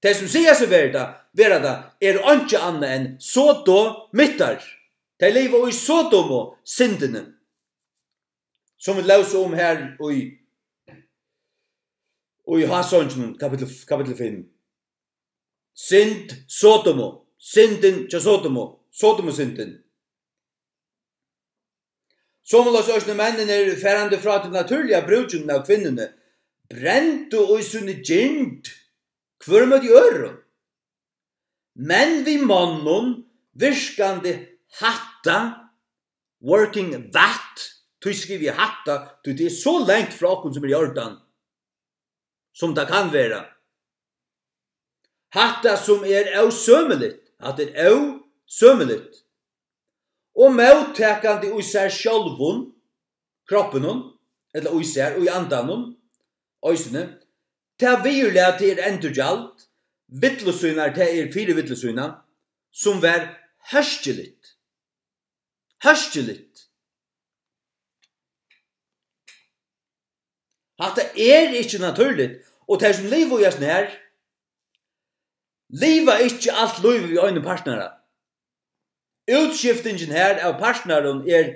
Tey, sum siga seg vera tað, vera tað, eru einki annað enn sodomittar. Tey liva í Sodomu syndini, sum vit lósu um her í, í Hásonginum, kapittul, kapittul fimm. Synd Sodomu, syndin hjá Sodomu, Sodomusyndin. Somuleiðis eisini menninir, farandi frá tí natúrliga brúkinum av kvinnuni, brendu í síni girnd hvør móti øðrum. Men við monnum virkandi hatta, working that, tí skrivi eg hatta, tí tað er so langt frá okkum, sum er í ordan, sum tað kann vera. Hatta, sum er ósømiligt, hatta er ósømiligt, og móttakandi í sær sjálvum, kroppinum, ella í sær, í andanum, eisini, tað viðurlag, tað er endurgjald, villusýnar, tað er fyri villusýna, sum var hóskiligt. Hóskiligt. Hatta er ikki natúrligt, og tey, sum liva í hasum her, liva ikki alt lívið við einum partnara. Útskiftingin her av partnarum er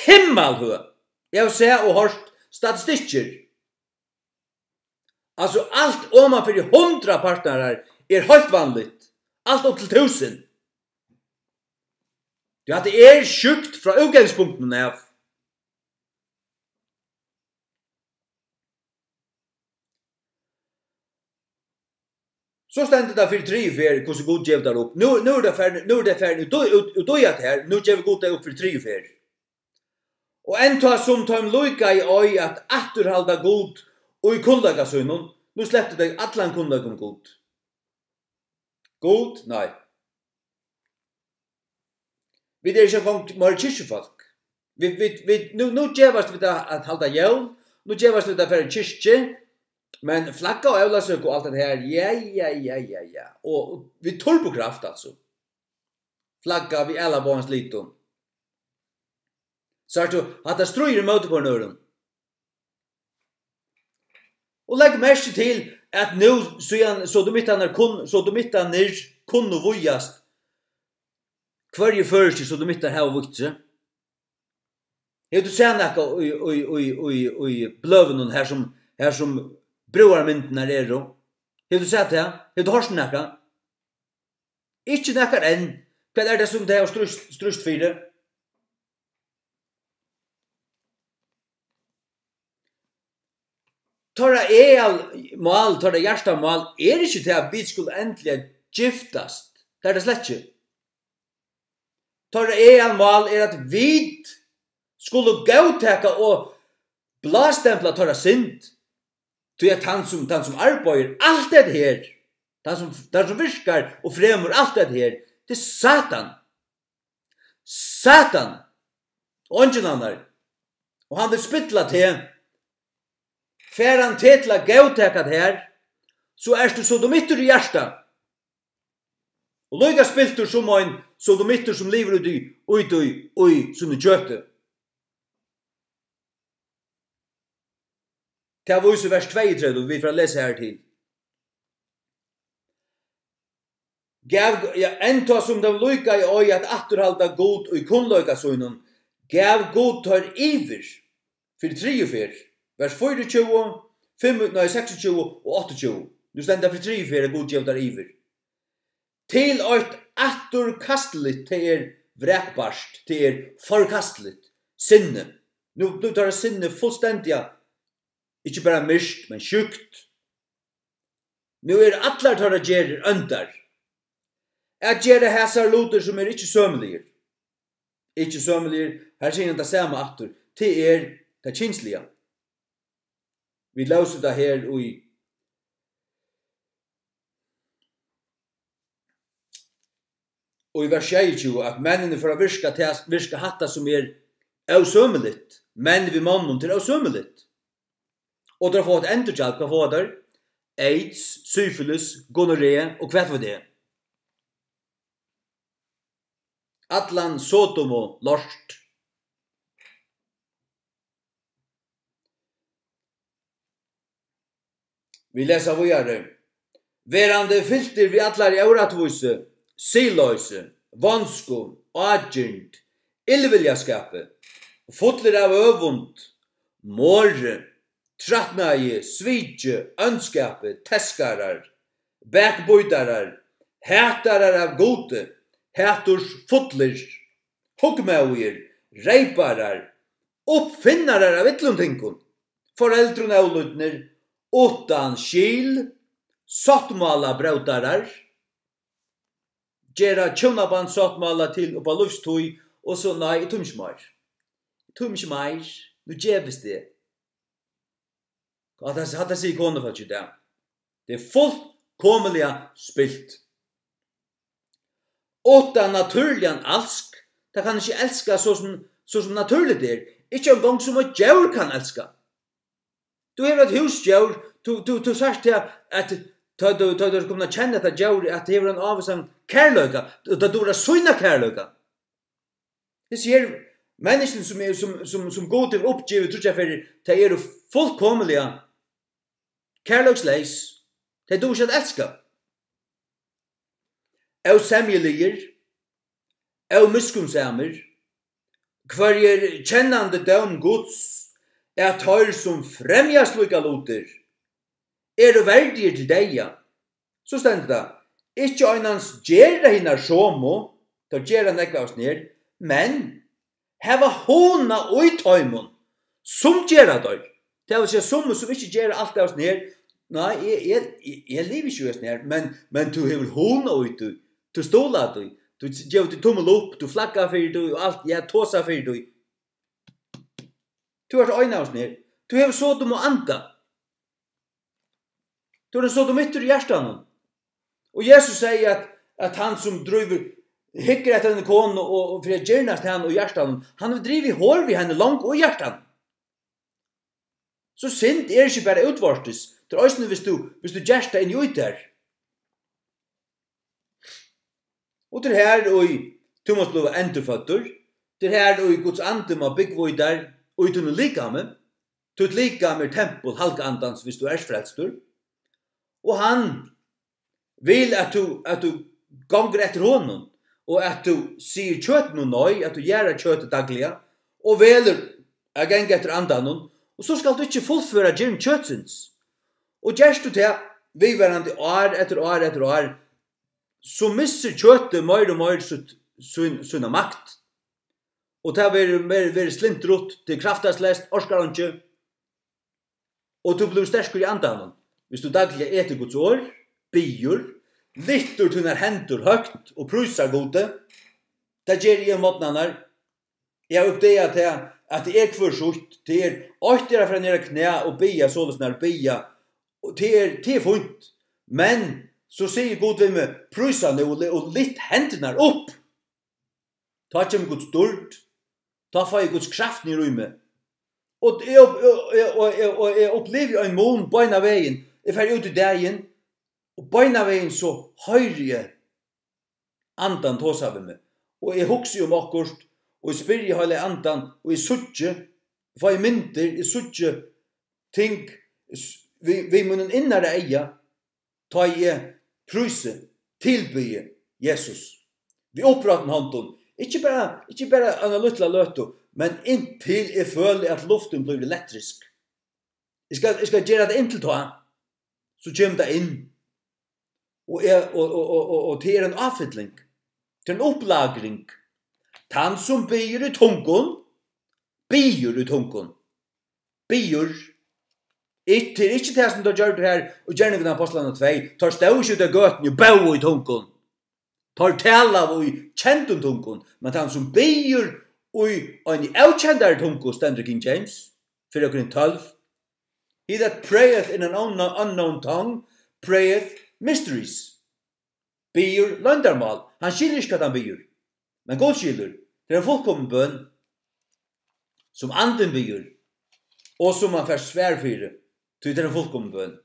himmalhøg. Eg havi sæð og hoyrt statistikkir. Altso, alt oman fyri hundrað partnarar er heilt vanligt. Alt upp til túsund. Tí hatta er sjúkt frá útgangspunktinum av. So stendur tað fyri triðju ferð, hvussu Gud gevur tær upp. Nú, nú er tað farin, nú er tað farin út í, út, út í at her, nú gevur Gud tað upp fyri triðju ferð. Og enntá sum teimum líkaði ei at afturhalda Gud í kunnleika sínum, nú sleptu tey allan kunnleika um Gud. Gud? Nei. Vit eru ikki eingong meira kirkjufólk. Vit, vit, vit, nú, nú gevast vit at, at halda jól, nú gevast vit at fara í kirkju, men flagga á ólavsøku og alt det her, ja, ja, ja, ja, ja. Og, og við turbokraft, altso. Flagga við alabogans litum. Sært tú, hatta stríðir ímóti hvørjum øðrum. Og legg merki til, at nú, síðan sodomittarnir kun-, sodomittarnir kunnu vígjast, hvørjir føroyskir sodomittar hava vígt seg? Hevur tú sæð nakað í, í, í, í, í bløðunum, har sum, har sum brúðarmyndirnar eru? Hevur tú sæð tað? Hevur tú hoyrt nakað? Ikki nakar enn. Hvat er tað, sum tey hava stríðst, stríðst fyri? Teirra aðalmál, teirra hjartamál er ikki tað, at vit skulu endiliga giftast. Tað er tað slett ikki. Teirra aðalmál er, at vit skulu góðtaka og blástempla teirra synd. Tí at tann sum, tann sum arbeiðir alt hetta her, tann sum, tann sum virkar og fremur alt hetta her, tað er Satan. Satan! Og eingin annar. Og hann vil spilla teg. Fær hann teg til at góðtaka tað her, so ert tú sodomittur í hjarta. Og líka spiltur sum ein sodomittur, sum livir úti í, úti í, í síni kjøti. Tað vísir vers tveyogtretivu, vit fara at lesa har til. Gav, ja, enntá sum teir líkaðu ei at afturhalda Gud í kunnleika sínum, gav Gud teir yvir fyri triðju ferð, vers fýraogtjúgu, fimm, nei, seksogtjúgu og áttaogtjúgu. Nú stendur fyri triðju ferð, at Gud gevur teir yvir. Til eitt afturkastiligt, tað er vrakbart, tað er forkastiligt, sinni. Nú, nú teirra sinni fullstendiga, ikki bara myrkt, men sjúkt. Nú eru allar teirra gerðir óndar. At gera hasar lutir, sum eru ikki sømiligir. Ikki sømiligir, her sigur hann tað sama aftur. Tað er tað kynsliga. Vit lósu tað her í og í vers sjeyogtjúgu, at menninir fara at virka, tað, virka hatta, sum er ósømiligt. Menn við monnum, tað er ósømiligt. Og teir fáa eitt endurgjald. Hvat fáa teir? Aids, syfilis, gonorré og hvat veit eg. Allan Sodom og lort. Vit lesa víðari. Verandi fyltir við allari órættvísu, siðloysi, vonsku, ágirnd, illviljaskapi, fullir av øvund, morði, trætnaði, sviki, óndskapi, teskarar, bakbítarar, hatarar av Gudi, hatursfullir, hugmóðir, reyparar, uppfinnarar av illum tingum, foreldrum ólýdnir, uttan skil, sáttmálabrótarar, gera hjúnabandssáttmála til upp á lívstíð, og so, nei, eg tími ikki meir. Eg tími ikki meir. Nú gevist eg. Hatta, hatta sigur konufólk í dag. Tað er fullkomiliga spilt. Uttan natúrligan alsk, tað kann ikki elska so sum, so sum natúrligt er. Ikki eingong sum eitt djór kann elska. Tú hevur eitt húsdjór, tú, tú, tú sært tað, at tá tú, tá tú ert komin at kenna hetta djórið, at tað hevur ein ávísan kærleika, og tað dugir at sýna kærleika. Hesi her menniskjuni, sum er, sum, sum, sum Gud hevur uppgivið tríggjar ferðir, tey eru fullkomiliga kærleiksleys. Tey duga ikki at elska. Ósemjuligir, ómiskunnsamir, hvørjir kennandi dóm Guds, at teir, sum fremja slíkar lutir, eru verdigir til deyða. So stendur tað, ikki einans gera hinar somu, teir gera nógv av hesum her, men hava hugna í teimum, sum gera teir. Tað vil siga, summi, sum ikki gera alt av hesum her, nei, eg, eg, eg, eg livi ikki í hesum her, men, men tú hevur hugna í tí, tú stuðlar tí, tú gevur tí tummil upp, tú flaggar fyri tí og alt, ja, tosar fyri tí. Tú ert ein av hesum her. Tú hevur Sodom og anda. Tú ert ein sodomittur í hjartanum. Og Jesus segði, at, at hann sum drívur, hyggur eftir eini konu og, og fyri at girnast hana í hjartanum, hann hevur drivið hor við henni long í hjartanum. So synd er ikki bara útvortis, tað er eisini, viss tú, viss tú gert tað inni í tær. Og tað er her, ið tú mást bliva endurføddur, tað er her, ið Guds andi má búgva í tær, í tínum likami. Títt likam er tempul Halga Andans, viss tú ert frelstur. Og hann vil, at tú, at tú gongur eftir honum, og at tú sigur kjøtinum nei, at tú jarðar kjøtið dagliga, og velur at ganga eftir Andanum, og so skalt tú ikki fullføra girnd kjøtsins. Og gert tú tað viðvarandi ár eftir ár eftir ár, so missir kjøtið meir og meir sítt, sín, sína makt, og tað verður, verður, verður slimtrutt, tað er kraftarleyst, orkar einki, og tú blívur sterkur í Andanum. Viss tú dagliga etur Guds orð, biður, lyftir tínar hendur høgt og prísar Gudi, tað geri eg um morgnarnar. Eg havi uppdagað tað, at tað er hvør sítt, tað er, eitt er at fara niður á knæ og biðja, soleiðis nær biðja, og tað er, tað er fínt. Men so sigur Gud við meg, prísa nú og, og lyft hendurnar upp. Tá kemur Guds dýrd, tá fái eg Guds kraft niður í meg. Og eg upp-, og, og, og, og, og eg upplivi ein mun beinanvegin. Eg fari út í dagin, og beinanvegin so hoyri eg Andan tosa við meg. Og eg hugsi um okkurt, og eg spyrji Heilaga Andan, og eg síggi, fái myndir, eg síggi ting s-, við, við mínum innara eyga, tá eg prísi, tilbiði Jesus. Við upprættum hondum. Ikki bara, ikki bara eina lítla løtu, men inntil eg føli, at luftin blívur elektrisk. Eg skal, eg skal gera tað inntil tá, so kemur tað inn. Og er, og, og, og, og, og tað er ein áfylling. Tað er ein upplagring. Tann sum biður í tungum, biður í tungum. Biður. Ikki, tað er ikki tað, sum teir gjørdu her í Gerningarnar Ápostlarnar tvey. Teir stóðu ikki úti á gøtuni og bóðu í tungum. Teir talaðu í kendum tungum, men tann sum biður í eini ókendari tungu, stendur í King James, fyrra Korint tólv, "He that prayeth in an unknown, unknown tongue prayeth mysteries." Biður loyndarmál. Hann skilur ikki, hvat hann biður, men Gud skilur. Tað er ein fullkomin bøn, sum Andin biður, og sum hann fær svar fyri, tí tað er ein fullkomin bøn.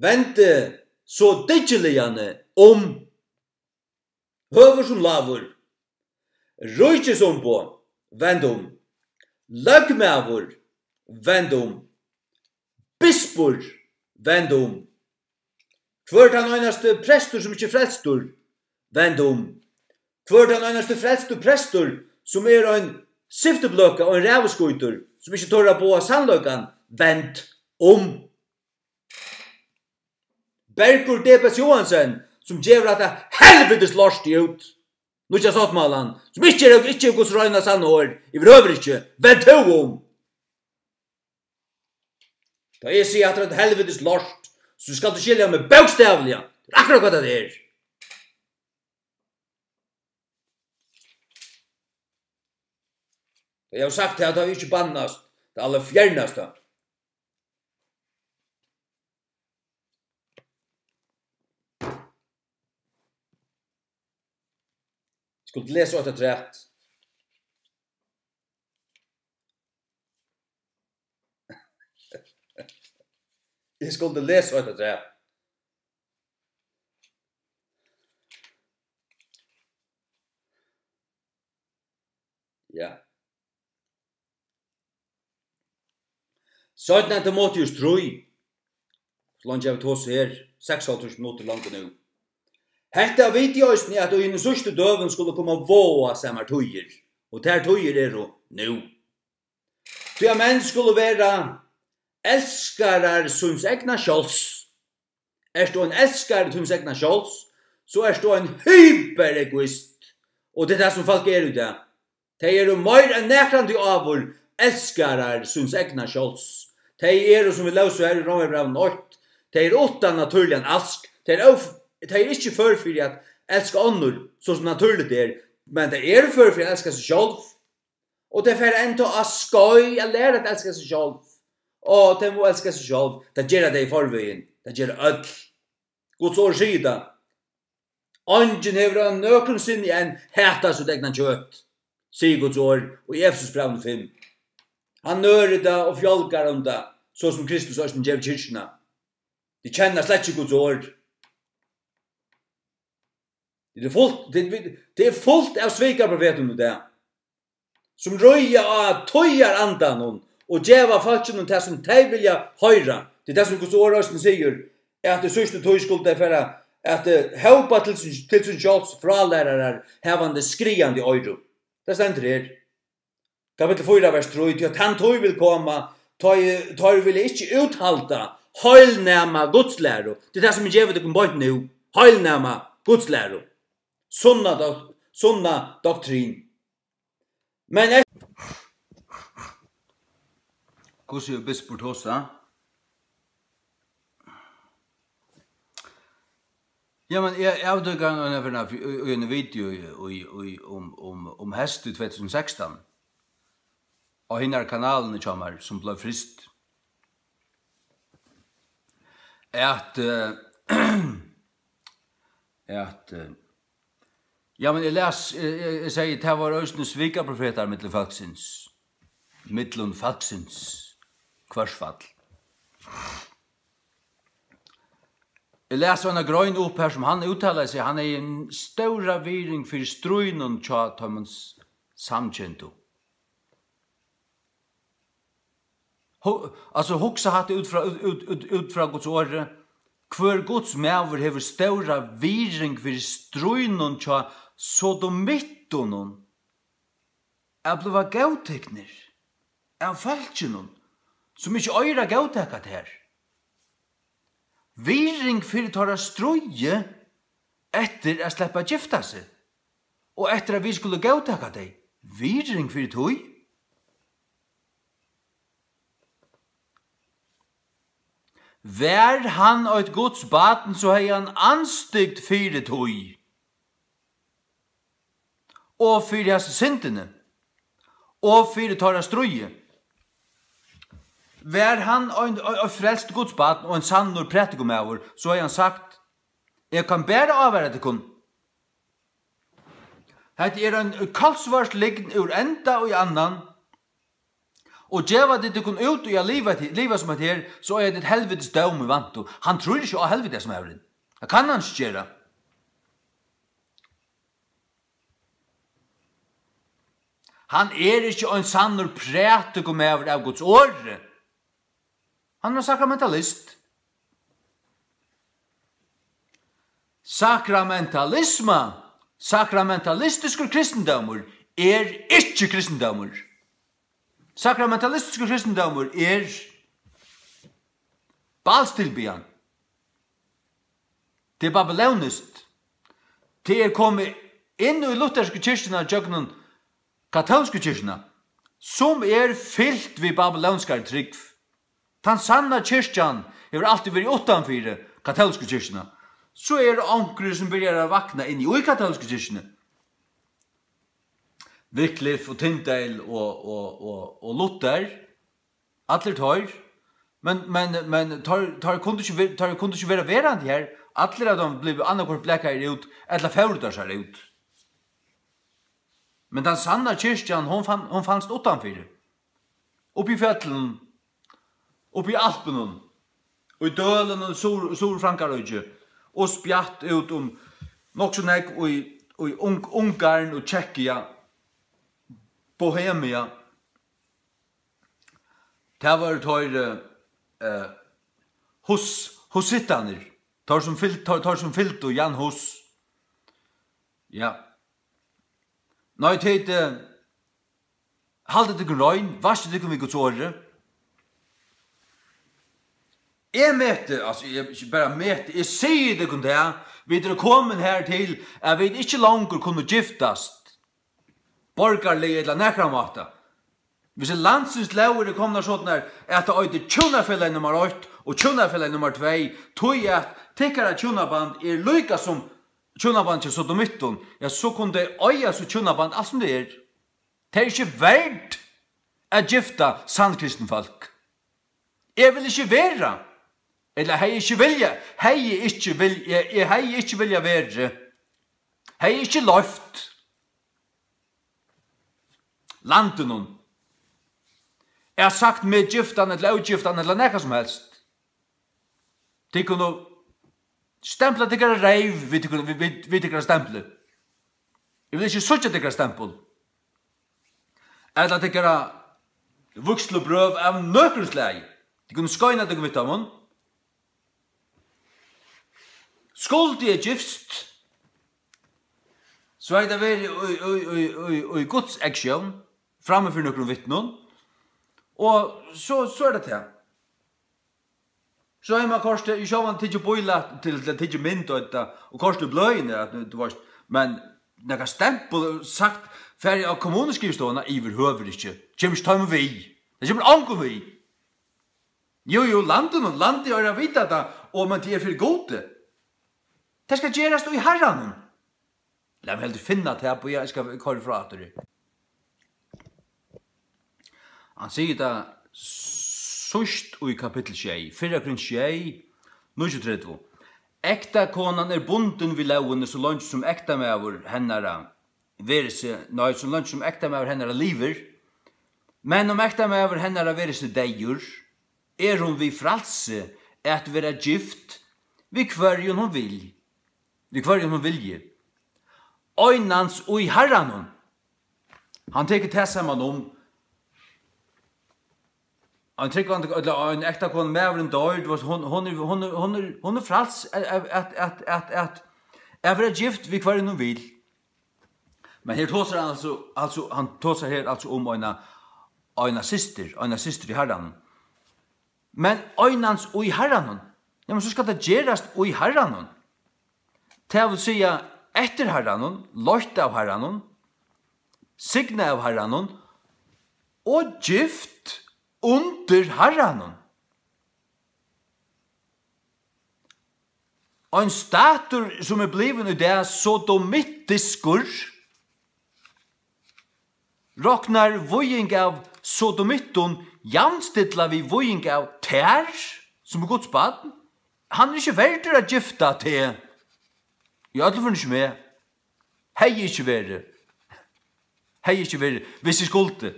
Vendi so dyggiliga um, høgur sum lágur, ríkisumboð, vend um, løgmaður, vend um, bispur, vend um, hvør tann einasti prestur, sum ikki er frelstur, vend um, hvør tann einasti frelsti prestur, sum er ein syftibløka og ein ræðuskítur, sum ikki torir at boða sannleikan, vend um. Bergur D B S Johansen, sum gevur hetta helvitis lortið út, nýggja sáttmálan, sum ikki er, ikki er Guds reina sanna orð, yvirhøvur ikki, vend tú um. Tá eg sigi, hatta er eitt helvitis lort, so skalt tú skilja meg bókstavliga. Tað er akkurát, hvat tað er. Tá eg havi sagt tað, tá vil eg ikki bannast, tað allarfjernasta. Skuldi lesa eitt afturat. Eg skuldi lesa eitt afturat. Ja. Seinna Timoteus trý, so leingi eg tosað her, seksoghálvtrýss minuttir longu nú. Hetta viti eg eisini, at í hinum síðstu døgum skulu koma váðasamar tíðir, og tær tíðir eru nú. Tí at menn skulu vera elskarar síns egna skjálvs. Ert tú ein elskari tíns egna skjálvs, so ert tú ein hyperegoist. Og tað er tað, sum fólk eru í dag. Tey eru meir enn nakrantíð áður elskarar síns egna skjálvs. Tey eru, sum vit lósu har í Rómarbrævinum eitt, tey eru uttan natúrligan alsk. Tey eru óf-, tey eru ikki før fyri at elska onnur, so sum natúrligt er, men tey eru før fyri at elska seg sjálv. Og tey fara enntá á skeið at læra at elska seg sjálv. Og tey mugu elska seg sjálv. Tað gera tey í forvegin. Tað gera øll. Guds orð sigur tað. Eingin hevur á nøkrum sinni enn hatað sítt egna kjøt, sigur Guds orð í Efesusbrævinum fimm. Hann nørir tað og fjálgar um tað, so sum Kristus eisini gevur kirkjuna. Tit kenna slett ikki Guds orð. Tað er fult, tað er, tað er fult av svikaprofetum í dag, sum ríða á tíðarandanum og geva fólkinum tað, sum tey vilja hoyra. Tað er tað, sum Guds orð eisini sigur, at í síðstu tíð skulu tey fara at, eh, hópa til sín, til sín sjálvs frálærarar, havandi skriðandi oyru. Tað stendur her. Kapittul fýra, vers trý, tí at tann tíð vil koma, tá ið teir vilja ikki úthalda heilnæma gudslæru. Tað er tað, sum eg gevi tykkum beint nú. Heilnæma gudslæru. Sunna dok-, sunna doktrin. Men e- Hvussu er bispur tosa? Ja, men eg, eg avdúkaði eina ferð í, í eini video í, í, í, um, um, um heystið í tvey túsund og sekstan. Á hinari kanalini hjá mær, sum bleiv fryst. At, eh, at, eh, ja, men eg las, eg, eg, eg segði, tað var eisini svikaprofetar millum fólksins. Millum fólksins. Hvørsfall. Eg las eina grein upp her, sum hann úttalaði seg. Hann hevði ein stóra virðing fyri stríðnum hjá teimum s-, samkendu. Hu-, altso, hugsa hatta út frá, út, út, út, út frá Guds orði. Hvør Guds maður hevur stóra virðing fyri stríðnum hjá sodomittunum, at bliva góðtiknir av fólkinum, sum ikki eigur at góðtaka tær. Virðing fyri teirra stríði eftir at sleppa at gifta seg, og eftir at vit skulu góðtaka tey. Virðing fyri tí? Var hann eitt Guds barn, so hevði hann andstygd fyri tí. Og fyri hasi syndini, og fyri teirra stríði. Var hann ein, ein, ein frelst Guds barn og ein sannur prædikumaður, so hevði hann sagt: Eg kann bara ávara tykkum Hetta er ein kolsvørt lygn úr enda í annan. Og geva tit tykkum út í at liva, liva sum hetta her, so eiga tit helvitis dóm í vantu. Hann trýr ikki á helviti, hesin maðurin. Tað kann hann ikki gera. Hann er ikki ein sannur prædikumaður av Guds orði. Hann er ein sakramentalist. Sakramentalisma, sakramentalistiskur kristindómur er ikki kristindómur. Sakramentalistiskur kristindómur er bálstilbiðan. Tað er babylonist. Tað er komið inn í luthersku kirkjuna gjøgnum katólsku kirkjuna, sum er fylt við babylonskari trúgv. Tann sanna kirkjan hevur altíð verið uttanfyri katólsku kirkjuna. So eru onkrir, sum byrjar at vakna inni í katólsku kirkjuni. Wycliffe og Tyndale og, og, og, og Luther, allir teir. Men, men, men teir, teir kundu ikki ver-, teir kundu ikki vera verandi her. Allir av teimum blivu annaðhvørt blakaðir út, ella fóru teir sær út. Men tann sanna kirkjan, hon fann, hon fanst uttanfyri. Uppi í fjøllunum, uppi í Alpunum, í dølunum, Suður, Suður-Frankaríki, og spjatt út um nokk so nógv í, í Ung-, Ungarn og Tsjekkia, Bohemia. Tað vóru teir, eh, eh, Hus-, husittarnir, teir sum fylg-, teir, teir sum fylgdu Jan Hus. Ja. Nei, tit, eh, haldið tykkum rein, vaskið tykkum við Guds orði. Eg meti, altso, eg ikki bara meti, eg sigi tykkum tað, vit eru komin her til, at vit ikki longur kunnu giftast borgarliga ella nakran máta. Hvis landsins lógir eru komnar sovorðnar, at tað eitur hjúnafelag nummar eitt og hjúnafelag nummar tvey, tí at tykkara hjúnaband er líka sum hjúnaband hjá sodomittum, ja, so kunnu tey eiga sítt hjúnaband alt sum tað er. Tað er ikki verd at gifta sannkristin fólk. Eg vil ikki vera, ella hevði ikki vilja, hevði ikki vil-, eg, eg hevði ikki vilja verið, hevði ikki loyvt landinum. Eg havi sagt meg giftan ella ógiftan ella nakað sum helst. Tit kunnu stempla tykkara reyv við tykkara, við, við, við tykkara stempli. Eg vil ikki síggja tykkara stempul. Ella tykkara vígslubrøv av nøkrum slagi. Tit kunnu skeina tykkum við teimum. Skuldi eg gifst, so hevði tað verið í, í, í, í, í Guds eygsjón, frammi fyri nøkrum vitnum, og so, so er tað tað. So hevði mann koyrt, eg sjálvan tikið bílæt til, til at tikið mynd og hetta, og koyrt í bløðini, at, tú veitst, men nakað stempul sagt, farið á kommunuskrivstovuna, yvirhøvur ikki. Kemur ikki teimum við. Tað kemur ongum við. Jú, jú, landinum, landið eigur at vita tað, og men tað er fyri Gudi. Tað skal gerast í Harranum. Lat meg heldur finna tað, bíða, eg skal koyra frá aftur her. Hann sigur tað síðst í kapittul sjey, fyrra Korint sjey, níggjuogtretivu. Ektakonan er bundin við lógini, so leingi sum ektamaður hennara verður seg, nei, so leingi sum ektamaður hennara livir. Men um ektamaður hennara verður seg deyður, er hon við frælsi at vera gift við hvørjum hon vil, við hvørjum hon vilji. Einans í Harranum. Hann tekur tað saman um ein trúgvandi, ella ein ekta kona, maðurin doyr, tú veitst, hon, hon er, hon er, hon er, hon er fræls at, at, at, at, at, at, at vera gift við hvørjum hon vil. Men her tosar hann altso, altso, hann tosar her altso um eina, eina systir, eina systir í Harranum. Men einans í Harranum. Ja, men so skal tað gerast í Harranum. Tað vil siga, eftir Harranum, leitt av Harranum, signað av Harranum og gift undir Harranum. Ein statur, sum er blivin í dag sodomittiskur, roknar víging av sodomittum javnstilla við víging av tær, sum er Guds barn. Hann er ikki verdur at gifta teg. Í øllum førum ikki meg. Hevði ikki verið. Hevði ikki verið, hvis eg skuldi.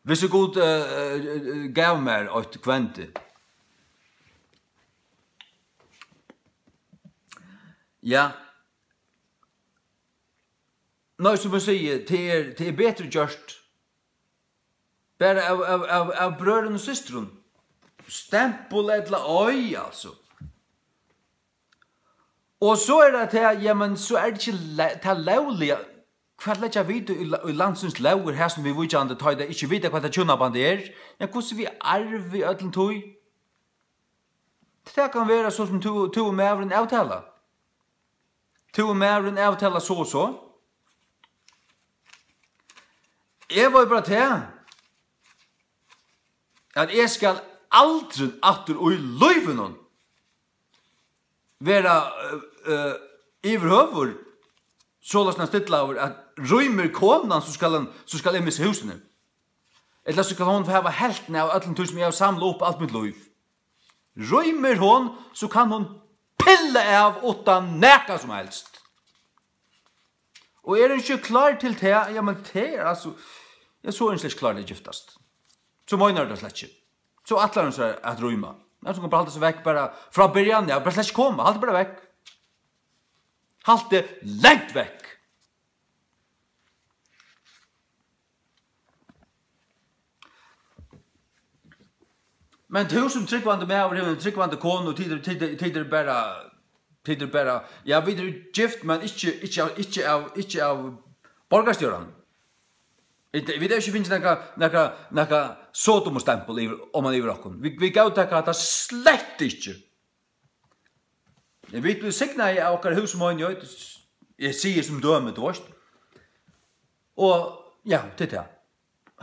Hvis eg Gud, eh, eh, eh, gav mær eitt kvendi. Ja. Nei, sum eg sigi, tað er, tað er betri gjørt. Bara av, av, av, av brøðrum og systrum. Stempul ella ei, altso. Og so er tað tað, jamen, so er tað ikki le-, tað lógliga. Hvat leggja vit í la-, í landsins lógir, her sum viðvíkjandi, tá ið tey ikki vita, hvat tað hjúnaband er? Men hvussu við arvi øllum tí? Tað kann vera so, sum tú, tú og maðurin avtala. Tú og maðurin avtala so og so. Eg veit bara tað, at eg skal aldrin aftur í lívinum vera, eh, eh, yvirhøvur soleiðis stillaður, at rýmir konan, so skal hann, so skal eg missa húsini. Ella so skal hon hava helvtina av øllum tí, sum eg havi samlað upp alt mítt lív. Rýmir hon, so kann hon pilla av uttan nakað sum helst. Og er hon ikki klár til tað, ja, men tað er altso, ja, so er hon slett ikki klár til at giftast. So meinar hon tað slett ikki. So ætlar hon sær at rýma. Men so kann bara halda seg vekk bara frá byrjan, ja, bara slett ikki koma, halt bara vekk. Halt teg langt vekk. Men tú sum trúgvandi maður hevur eina trúgvandi konu, og tit eru, tit eru, tit eru bara, tit eru bara, ja, vit eru gift, men ikki, ikki av, ikki av, ikki av borgarstjóran. Vit, vit hava ikki fingið nakað, nakað, nakað Sodomustempul yvir, oman yvir okkum. Vit, vit góðtaka hatta slett ikki. Men vit blivu signaði av okkara húsmeinigheit, eg sigi sum dømi, tú veist. Og, ja, tað er tað.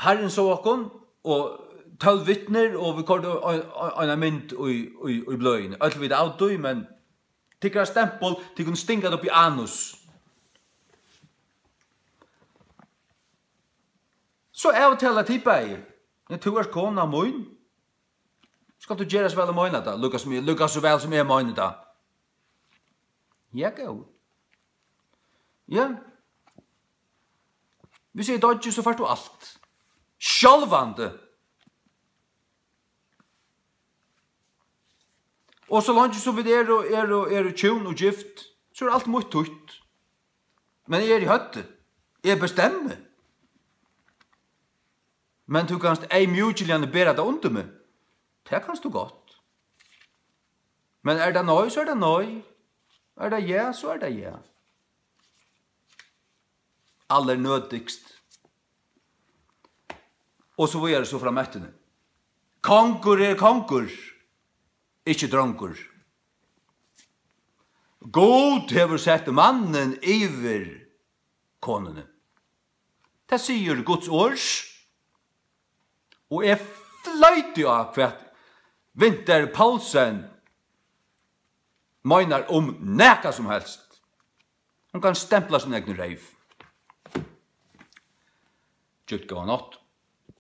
Harrin sá okkum, og tólv vitnir, og vit koyrdu ein, ein, eina mynd í, í, í bløðini. Øll vita av tí, men tykkara stempul, tit kunnu stinga tað upp í anus. So avtala tit bæði. Men tú ert kona mín. Skalt tú gera so væl at meina tað, líka sum eg, líka so væl sum eg meini tað. Ja, góði. Ja. Hvis eg doyggi, so fært tú alt. Sjálvandi. Og so leingi sum vit eru, eru, eru hjún og gift, so er alt mítt títt. Men eg eri í høvdi. Eg bestemmi. Men tú kanst eyðmjúkiliga bera tað undir meg. Tað kanst tú gott. Men er tað nei, so er tað nei. Er tað ja, so er tað ja. Allernødigst. Og so víðari so fram eftir. Kongur er kongur, ikki drongur. Gud hevur sett mannin yvir konuni. Tað sigur Guds orð, og eg floyti á, hvat Winther Poulsen meinar um nakað sum helst. Hon kann stempla sín egnu reyv. Djúpt góða nátt.